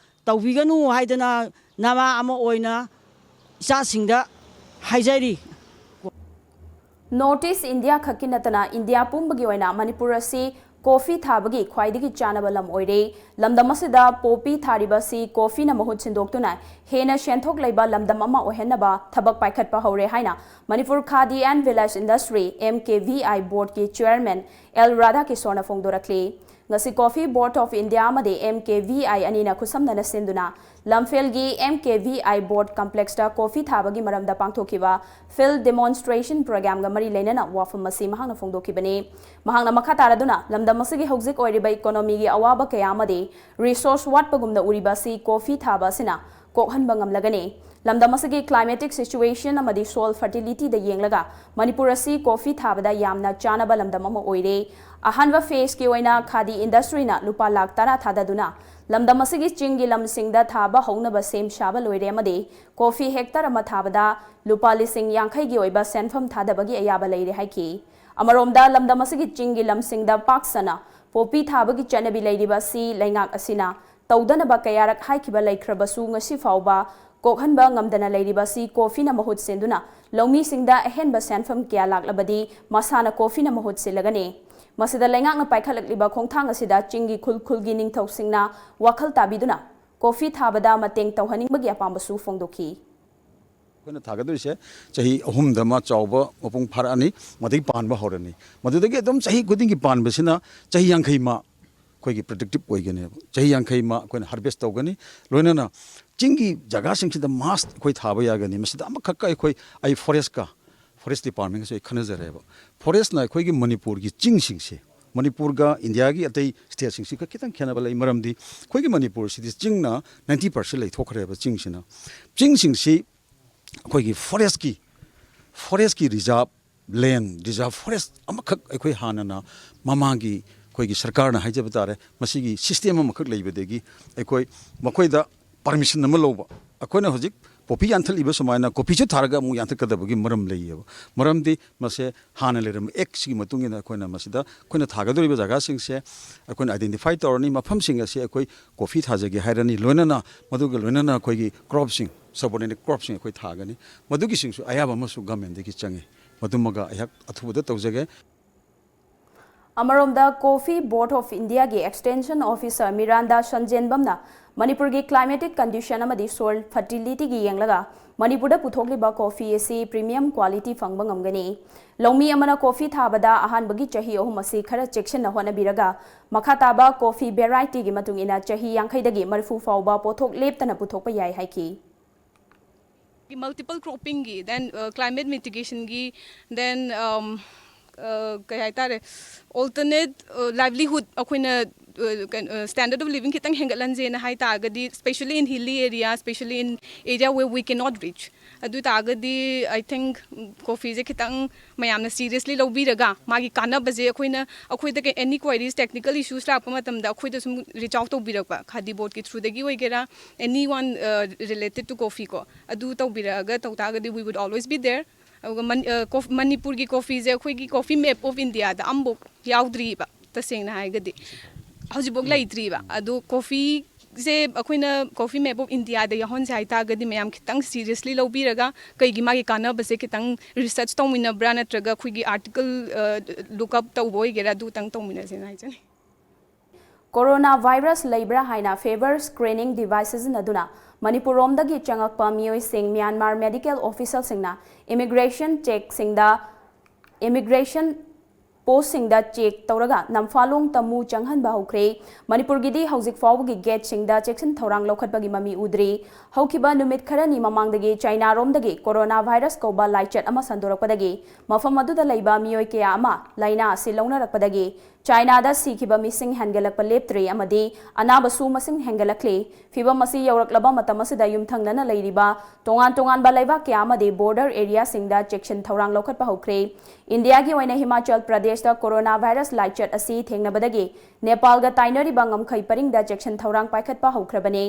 ꯇꯧꯕꯤꯒꯅꯨ ꯍꯥꯏꯗꯅ ꯅꯃꯥ ꯑꯃ ꯑꯣꯏꯅ ꯏꯆꯥꯁꯤꯡꯗ ꯍꯥꯏꯖꯔꯤ꯫ North East India ꯈꯛꯀꯤ ꯅꯠꯇꯅ ꯏꯟꯗꯤꯌꯥ ꯄꯨꯝꯕꯒꯤ ꯑꯣꯏꯅ ꯃꯅꯤꯄꯨꯔ ꯑꯁꯤ ꯀꯣꯐꯤ ꯊꯥꯕꯒꯤ ꯈ꯭ꯋꯥꯏꯗꯒꯤ ꯆꯥꯅꯕ ꯂꯝ ꯑꯣꯏꯔꯦ꯫ ꯂꯝꯗꯝ ꯑꯁꯤꯗ ꯄꯣꯄꯤ ꯊꯥꯔꯤꯕ ꯑꯁꯤ ꯀꯣꯐꯤꯅ ꯃꯍꯨꯠ ꯁꯤꯟꯗꯣꯛꯇꯨꯅ ꯍꯦꯟꯅ ꯁꯦꯟꯊꯣꯛ ꯂꯩꯕ ꯂꯝꯗꯝ ꯑꯃ ꯑꯣꯏꯍꯟꯅꯕ ꯊꯕꯛ ꯄꯥꯏꯈꯠꯄ ꯍꯧꯔꯦ ꯍꯥꯏꯅ Manipur Khadi and Village Industry, M K V I, Board ꯀꯤ Chairman L ꯔꯥꯙꯥꯀꯤꯁꯣꯔꯅ ꯐꯣꯡꯗꯣꯔꯛꯂꯤ꯫ ꯉꯁꯤ Coffee Board of India ꯑꯃꯗꯤ M K V I ꯑꯅꯤꯅ ꯈꯨꯠꯁꯝꯅꯅ ꯁꯤꯟꯗꯨꯅ ꯂꯝꯐꯦꯜꯒꯤ M K V I Board Complex ꯇ ꯀꯣꯐꯤ ꯊꯥꯕꯒꯤ ꯃꯔꯝꯗ ꯄꯥꯡꯊꯣꯛꯈꯤꯕ Field Demonstration Program ꯒ ꯃꯔꯤ ꯂꯩꯅꯅ ꯋꯥꯐꯝ ꯑꯁꯤ ꯃꯍꯥꯛꯅ ꯐꯣꯡꯗꯣꯛꯈꯤꯕꯅꯤ꯫ ꯃꯍꯥꯛꯅ ꯃꯈꯥ ꯇꯥꯔꯗꯨꯅ ꯂꯝꯗꯝ ꯑꯁꯤꯒꯤ ꯍꯧꯖꯤꯛ ꯑꯣꯏꯔꯤꯕ economy ꯒꯤ ꯑꯋꯥꯕ ꯀꯌꯥ ꯑꯃꯗꯤ resource ꯋꯥꯠꯄꯒꯨꯝꯅ ꯎꯔꯤꯕ ꯑꯁꯤ ꯀꯣꯐꯤ ꯊꯥꯕ ꯑꯁꯤꯅ ꯀꯣꯛꯍꯟꯕ ꯉꯝꯂꯒꯅꯤ꯫ ꯂꯝꯗꯝ ꯑꯁꯤꯒꯤ climatic situation ꯑꯃꯗꯤ soil fertility ꯗ ꯌꯦꯡꯂꯒ ꯃꯅꯤꯄꯨꯔ ꯑꯁꯤ ꯀꯣꯐꯤ ꯊꯥꯕꯗ ꯌꯥꯝꯅ ꯆꯥꯅꯕ ꯂꯝꯗꯝ ꯑꯃ ꯑꯣꯏꯔꯦ꯫ ꯑꯍꯥꯟꯕ phase ꯀꯤ ꯑꯣꯏꯅ Khadi Industry ꯅ ꯂꯨꯄꯥ ꯂꯥꯈ ꯇꯔꯥ ꯊꯥꯗꯗꯨꯅ ꯂꯝꯗꯝ ꯑꯁꯤꯒꯤ ꯆꯤꯡꯒꯤ ꯂꯝꯁꯤꯡꯗ ꯊꯥꯕ ꯍꯧꯅꯕ ꯁꯦꯝ ꯁꯥꯕ ꯂꯣꯏꯔꯦ ꯑꯃꯗꯤ ꯀꯣꯐꯤ hectare ꯑꯃ ꯊꯥꯕꯗ ꯂꯨꯄꯥ ꯂꯤꯁꯤꯡ ꯌꯥꯡꯈꯩꯒꯤ ꯑꯣꯏꯕ ꯁꯦꯟꯐꯝ ꯊꯥꯗꯕꯒꯤ ꯑꯌꯥꯕ ꯂꯩꯔꯦ ꯍꯥꯏꯈꯤ꯫ ꯑꯃꯔꯣꯝꯗ ꯂꯝꯗꯝ ꯑꯁꯤꯒꯤ ꯆꯤꯡꯒꯤ ꯂꯝꯁꯤꯡꯗ ꯄꯥꯛ ꯁꯟꯅ ꯄꯣꯄꯤ ꯊꯥꯕꯒꯤ ꯆꯠꯅꯕꯤ ꯂꯩꯔꯤꯕ ꯑꯁꯤ ꯂꯩꯉꯥꯛ ꯑꯁꯤꯅ ꯇꯧꯗꯅꯕ ꯀꯌꯥꯔꯛ ꯍꯥꯏꯈꯤꯕ ꯂꯩꯈ꯭ꯔꯕꯁꯨ ꯉꯁꯤ ꯐꯥꯎꯕ ꯀꯣꯛꯍꯟꯕ ꯉꯝꯗꯅ ꯂꯩꯔꯤꯕ ꯑꯁꯤ ꯀꯣꯐꯤꯅ ꯃꯍꯨꯠ ꯁꯤꯟꯗꯨꯅ ꯂꯧꯃꯤꯁꯤꯡꯗ ꯑꯍꯦꯟꯕ ꯁꯦꯟꯐꯝ ꯀꯌꯥ ꯂꯥꯛꯂꯕꯗꯤ ꯃꯁꯥꯅ ꯀꯣꯐꯤꯅ ꯃꯍꯨꯠ ꯁꯤꯜꯂꯒꯅꯤ꯫ ꯃꯁꯤꯗ ꯂꯩꯉꯥꯛꯅ ꯄꯥꯏꯈꯠꯂꯛꯂꯤꯕ ꯈꯣꯡꯊꯥꯡ ꯑꯁꯤꯗ ꯆꯤꯡꯒꯤ ꯈꯨꯜ ꯈꯨꯜꯒꯤ ꯅꯤꯡꯊꯧꯁꯤꯡꯅ ꯋꯥꯈꯜ ꯇꯥꯕꯤꯗꯨꯅ ꯀꯣꯐꯤ ꯊꯥꯕꯗ ꯃꯇꯦꯡ ꯇꯧꯍꯟꯅꯤꯡꯕꯒꯤ ꯑꯄꯥꯝꯕꯁꯨ ꯐꯣꯡꯗꯣꯛꯈꯤ꯫ ꯑꯩꯈꯣꯏꯅ ꯊꯥꯒꯗꯣꯏꯁꯦ ꯆꯍꯤ ꯑꯍꯨꯝꯗ ꯃꯥ ꯆꯥꯎꯕ ꯃꯄꯨꯡ ꯐꯥꯔꯛꯑꯅꯤ, ꯃꯗꯒꯤ ꯄꯥꯟꯕ ꯍꯧꯔꯅꯤ꯫ ꯃꯗꯨꯗꯒꯤ ꯑꯗꯨꯝ ꯆꯍꯤ ꯈꯨꯗꯤꯡꯒꯤ ꯄꯥꯟꯕꯁꯤꯅ ꯆꯍꯤ ꯌꯥꯡꯈꯩ ꯃꯥ ꯑꯩꯈꯣꯏꯒꯤ productive ꯑꯣꯏꯒꯅꯦꯕ꯫ ꯆꯍꯤ ꯌꯥꯡꯈꯩ ꯃꯥ ꯑꯩꯈꯣꯏꯅ harvest ꯇꯧꯒꯅꯤ꯫ ꯂꯣꯏꯅꯅ ꯆꯤꯡꯒꯤ ꯖꯒꯥꯁꯤꯡꯁꯤꯗ mass ꯑꯩꯈꯣꯏ ꯊꯥꯕ ꯌꯥꯒꯅꯤ꯫ ꯃꯁꯤꯗ ꯑꯃꯈꯛꯀ ꯑꯩꯈꯣꯏ, ꯑꯩ forest ꯀ, forest department ꯀꯁꯨ ꯑꯩ ꯈꯟꯅꯖꯔꯦꯕ꯫ Forest ꯅ ꯑꯩꯈꯣꯏꯒꯤ ꯃꯅꯤꯄꯨꯔꯒꯤ ꯆꯤꯡꯁꯤꯡꯁꯦ, ꯃꯅꯤꯄꯨꯔꯒ ꯏꯟꯗꯤꯌꯥꯒꯤ ꯑꯇꯩ state ꯁꯤꯡꯁꯤꯒ ꯈꯤꯇꯪ ꯈꯦꯠꯅꯕ ꯂꯩ꯫ ꯃꯔꯝꯗꯤ ꯑꯩꯈꯣꯏꯒꯤ ꯃꯅꯤꯄꯨꯔꯁꯤꯗꯤ ꯆꯤꯡꯅ ninety percent ꯂꯩꯊꯣꯛꯈ꯭ꯔꯦꯕ꯫ ꯆꯤꯡꯁꯤꯅ, ꯆꯤꯡꯁꯤꯡꯁꯤ ꯑꯩꯈꯣꯏꯒꯤ forest ꯀꯤ, forest ꯀꯤ reserve ꯂꯦꯟ ꯔꯤꯖꯥꯔꯚ ꯐꯣꯔꯦꯁ ꯑꯃꯈꯛ ꯑꯩꯈꯣꯏ ꯍꯥꯟꯅꯅ ꯃꯃꯥꯡꯒꯤ ꯑꯩꯈꯣꯏꯒꯤ ꯁꯔꯀꯥꯔꯅ ꯍꯥꯏꯖꯕ ꯇꯥꯔꯦ, ꯃꯁꯤꯒꯤ ꯁꯤꯁꯇꯦꯝ ꯑꯃꯈꯛ ꯂꯩꯕꯗꯒꯤ ꯑꯩꯈꯣꯏ ꯃꯈꯣꯏꯗ ꯄꯔꯃꯤꯁꯟ ꯑꯃ ꯂꯧꯕ꯫ ꯑꯩꯈꯣꯏꯅ ꯍꯧꯖꯤꯛ ꯄꯣꯄꯤ ꯌꯥꯟꯊꯠꯂꯤꯕ ꯁꯨꯃꯥꯏꯅ ꯀꯣꯐꯤꯁꯨ ꯊꯥꯔꯒ ꯑꯃꯨꯛ ꯌꯥꯟꯊꯠꯀꯗꯕꯒꯤ ꯃꯔꯝ ꯂꯩꯌꯦꯕ꯫ ꯃꯔꯝꯗꯤ ꯃꯁꯦ ꯍꯥꯟꯅ ꯂꯩꯔꯝꯕ ꯑꯦꯛꯁꯤꯒꯤ ꯃꯇꯨꯡ ꯏꯟꯅ ꯑꯩꯈꯣꯏꯅ ꯃꯁꯤꯗ ꯑꯩꯈꯣꯏꯅ ꯊꯥꯒꯗꯧꯔꯤꯕ ꯖꯒꯥꯁꯤꯡꯁꯦ ꯑꯩꯈꯣꯏꯅ ꯑꯥꯏꯗꯦꯟꯇꯤꯐꯥꯏ ꯇꯧꯔꯅꯤ꯫ ꯃꯐꯝꯁꯤꯡ ꯑꯁꯤ ꯑꯩꯈꯣꯏ ꯀꯣꯐꯤ ꯊꯥꯖꯒꯦ ꯍꯥꯏꯔꯅꯤ, ꯂꯣꯏꯅꯅ ꯃꯗꯨꯒ ꯂꯣꯏꯅꯅ ꯑꯩꯈꯣꯏꯒꯤ ꯀ꯭ꯔꯣꯞꯁꯤꯡ, ꯁꯕꯑꯣꯔꯗꯤꯅꯦꯠ ꯀ꯭ꯔꯣꯞꯁꯤꯡ ꯑꯩꯈꯣꯏ ꯊꯥꯒꯅꯤ꯫ ꯃꯗꯨꯒꯤꯁꯤꯡꯁꯨ ꯑꯌꯥꯕ ꯑꯃꯁꯨ ꯒꯃꯦꯟꯗꯒꯤ ꯆꯪꯉꯤ꯫ ꯃꯗꯨꯃꯒ ꯑꯩꯍꯥꯛ ꯑꯊꯨꯕꯗ ꯇꯧꯖꯒꯦ꯫ ꯑꯃꯔꯣꯝꯗ, Coffee Board of Indiaꯒꯤ Extension Officer ꯃꯤꯔꯥꯟꯗꯥ ꯁꯟꯖꯦꯟꯕꯝꯅ ꯃꯅꯤꯄꯨꯔꯒꯤ climatic condition ꯑꯃꯗꯤ soil fertilityꯒꯤ ꯌꯦꯡꯂꯒ ꯃꯅꯤꯄꯨꯔꯗ ꯄꯨꯊꯣꯛꯂꯤꯕ ꯀꯣꯐꯤ ꯑꯁꯤ premium quality ꯐꯪꯕ ꯉꯝꯒꯅꯤ꯫ ꯂꯧꯃꯤ ꯑꯃꯅ ꯀꯣꯐꯤ ꯊꯥꯕꯗ ꯑꯍꯥꯟꯕꯒꯤ ꯆꯍꯤ ꯑꯍꯨꯝ ꯑꯁꯤ ꯈꯔ ꯆꯦꯛꯁꯤꯟꯅ ꯍꯣꯠꯅꯕꯤꯔꯒ, ꯃꯈꯥ ꯇꯥꯕ ꯀꯣꯐꯤ varietyꯒꯤ ꯃꯇꯨꯡ ꯏꯟꯅ ꯆꯍꯤ ꯌꯥꯡꯈꯩꯗꯒꯤ ꯃꯔꯤꯐꯨ ꯐꯥꯎꯕ ꯄꯣꯠꯊꯣꯛ ꯂꯦꯞꯇꯅ ꯄꯨꯊꯣꯛꯄ ꯌꯥꯏ ꯍꯥꯏꯈꯤ꯫ Multiple croppingꯒꯤ, then climate mitigationꯒꯤ, then ꯀꯩ ꯍꯥꯏꯇꯥꯔꯦ, alternate livelihood, ꯑꯩꯈꯣꯏꯅ standard of living ꯈꯤꯇꯪ ꯍꯦꯟꯒꯠꯍꯟꯁꯦꯅ ꯍꯥꯏ ꯇꯥꯔꯒꯗꯤ, especially in hilly area, especially in area where we cannot reach, ꯑꯗꯨ ꯇꯥꯔꯒꯗꯤ I think ꯀꯣꯐꯤꯁꯦ ꯈꯤꯇꯪ ꯃꯌꯥꯝꯅ seriously ꯂꯧꯕꯤꯔꯒ, ꯃꯥꯒꯤ ꯀꯥꯟꯅꯕꯁꯦ ꯑꯩꯈꯣꯏꯅ, ꯑꯩꯈꯣꯏꯗ any queries, technical issues ꯂꯥꯛꯄ ꯃꯇꯝꯗ ꯑꯩꯈꯣꯏꯗ ꯁꯨꯝ reach out ꯇꯧꯕꯤꯔꯛꯄ, ꯈꯥꯗꯤ ꯕꯣꯔꯗꯀꯤ throughꯗꯒꯤ ꯑꯣꯏꯒꯦꯔꯥ, anyone related to coffee ꯀꯣ, ꯑꯗꯨ ꯇꯧꯕꯤꯔꯛꯑꯒ ꯇꯧ ꯇꯥꯔꯒꯗꯤ we would always be there. ꯑꯗꯨꯒ ꯃꯅꯤꯄꯨꯔꯒꯤ ꯀꯣꯐꯤꯁꯦ ꯑꯩꯈꯣꯏꯒꯤ Coffee Map of Indiaꯗ ꯑꯃꯐꯥꯎ ꯌꯥꯎꯗ꯭ꯔꯤꯕ, ꯇꯁꯦꯡꯅ ꯍꯥꯏꯔꯒꯗꯤ ꯍꯧꯖꯤꯛꯐꯥꯎ ꯂꯩꯇ꯭ꯔꯤꯕ꯫ ꯑꯗꯣ ꯀꯣꯐꯤꯁꯦ ꯑꯩꯈꯣꯏꯅ Coffee Map of Indiaꯗ ꯌꯥꯎꯍꯟꯁꯦ ꯍꯥꯏꯇꯥꯔꯒꯗꯤ, ꯃꯌꯥꯝ ꯈꯤꯇꯪ seriously ꯂꯧꯕꯤꯔꯒ, ꯀꯩꯒꯤ ꯃꯥꯒꯤ ꯀꯥꯟꯅꯕꯁꯦ ꯈꯤꯇꯪ research ꯇꯧꯃꯤꯟꯅꯕ꯭ꯔꯥ, ꯅꯠꯇ꯭ꯔꯒ ꯑꯩꯈꯣꯏꯒꯤ article look up ꯇꯧꯕ ꯑꯣꯏꯒꯦꯔꯥ, ꯑꯗꯨꯇꯪ ꯇꯧꯃꯤꯟꯅꯁꯦꯅ ꯍꯥꯏꯖꯅꯤꯡꯉꯤ꯫ Corona virus ꯂꯩꯕ꯭ꯔꯥ ꯍꯥꯏꯅ fever screening device ꯁꯤꯖꯤꯟꯅꯗꯨꯅ ꯃꯅꯤꯄꯨꯔ ꯔꯣꯝꯗꯒꯤ ꯆꯪꯉꯛꯄ ꯃꯤꯑꯣꯏꯁꯤꯡ Myanmar medical officialꯁꯤꯡꯅ immigration checkꯁꯤꯡꯗ immigration postꯁꯤꯡꯗ check ꯇꯧꯔꯒ ꯅꯝꯐꯥꯂꯣꯡ ꯇꯃꯨ ꯆꯪꯍꯟꯕ ꯍꯧꯈ꯭ꯔꯦ꯫ ꯃꯅꯤꯄꯨꯔꯒꯤꯗꯤ ꯍꯧꯖꯤꯛ ꯐꯥꯎꯕꯒꯤ gateꯁꯤꯡꯗ ꯆꯦꯛꯁꯤꯟ ꯊꯧꯔꯥꯡ ꯂꯧꯈꯠꯄꯒꯤ ꯃꯃꯤ ꯎꯗ꯭ꯔꯤ꯫ ꯍꯧꯈꯤꯕ ꯅꯨꯃꯤꯠ ꯈꯔꯅꯤ ꯃꯃꯥꯡꯗꯒꯤ ꯆꯥꯏꯅꯥꯔꯣꯝꯗꯒꯤ corona virus ꯀꯧꯕ ꯂꯥꯏꯆꯠ ꯑꯃ ꯁꯟꯗꯣꯔꯛꯄꯗꯒꯤ ꯃꯐꯝ ꯑꯗꯨꯗ ꯂꯩꯕ ꯃꯤꯑꯣꯏ ꯀꯌꯥ ꯑꯃ ꯂꯥꯏꯅꯥ ꯑꯁꯤ ꯂꯧꯅꯔꯛꯄꯗꯒꯤ ꯆꯥꯏꯅꯥꯗ ꯁꯤꯈꯤꯕ ꯃꯤꯁꯤꯡ ꯍꯦꯟꯒꯠꯂꯛꯄ ꯂꯦꯞꯇ꯭ꯔꯤ ꯑꯃꯗꯤ ꯑꯅꯥꯕꯁꯨ ꯃꯁꯤꯡ ꯍꯦꯟꯒꯠꯂꯛꯂꯤ꯫ ꯐꯤꯚꯝ ꯑꯁꯤ ꯌꯧꯔꯛꯂꯕ ꯃꯇꯝ ꯑꯁꯤꯗ ꯌꯨꯝꯊꯪꯅꯅ ꯂꯩꯔꯤꯕ ꯇꯣꯉꯥꯟ ꯇꯣꯉꯥꯟꯕ ꯂꯩꯕꯥꯛ ꯀꯌꯥ ꯑꯃꯗꯤ border areaꯁꯤꯡꯗ ꯆꯦꯛꯁꯤꯟ ꯊꯧꯔꯥꯡ ꯂꯧꯈꯠꯄ ꯍꯧꯈ꯭ꯔꯦ꯫ ꯏꯟꯗꯤꯌꯥꯒꯤ ꯑꯣꯏꯅ ꯍꯤꯃꯥꯆꯜ ꯄ꯭ꯔꯗꯦꯁꯇ coronavirus ꯂꯥꯏꯆꯠ ꯑꯁꯤ ꯊꯦꯡꯅꯕꯗꯒꯤ ꯅꯦꯄꯥꯜꯒ ꯇꯥꯏꯅꯔꯤꯕ ꯉꯝꯈꯩ ꯄꯔꯤꯡꯗ ꯆꯦꯛꯁꯤꯟ ꯊꯧꯔꯥꯡ ꯄꯥꯏꯈꯠꯄ ꯍꯧꯈ꯭ꯔꯕꯅꯤ꯫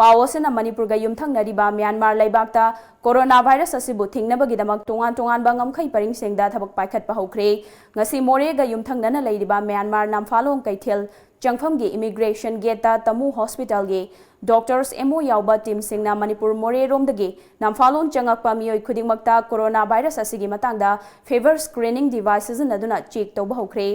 ꯄꯥꯎ ꯑꯁꯤꯅ ꯃꯅꯤꯄꯨꯔꯒ ꯌꯨꯝꯊꯪꯅꯔꯤꯕ ꯃ꯭ꯌꯥꯟꯃꯥꯔ ꯂꯩꯕꯥꯛꯇ coronavirus ꯑꯁꯤꯕꯨ ꯊꯤꯡꯅꯕꯒꯤꯗꯃꯛ ꯇꯣꯉꯥꯟ ꯇꯣꯉꯥꯟꯕ ꯉꯝꯈꯩ ꯄꯔꯤꯡꯁꯤꯡꯗ ꯊꯕꯛ ꯄꯥꯏꯈꯠꯄ ꯍꯧꯈ꯭ꯔꯦ꯫ ꯉꯁꯤ ꯃꯣꯔꯦꯒ ꯌꯨꯝꯊꯪꯅꯅ ꯂꯩꯔꯤꯕ ꯃ꯭ꯌꯥꯟꯃꯥꯔ ꯅꯝꯐꯥꯂꯣꯡ ꯀꯩꯊꯦꯜ ꯆꯪꯐꯝꯒꯤ immigration gateꯇ ꯇꯃꯨ hospitalꯒꯤ doctors, M O ꯌꯥꯎꯕ teamꯁꯤꯡꯅ ꯃꯅꯤꯄꯨꯔ ꯃꯣꯔꯦꯔꯣꯝꯗꯒꯤ ꯅꯝꯐꯥꯂꯣꯡ ꯆꯪꯉꯛꯄ ꯃꯤꯑꯣꯏ ꯈꯨꯗꯤꯡꯃꯛꯇ coronavirus ꯑꯁꯤꯒꯤ ꯃꯇꯥꯡꯗ fever screening device ꯁꯤꯖꯤꯟꯅꯗꯨꯅ check ꯇꯧꯕ ꯍꯧꯈ꯭ꯔꯦ꯫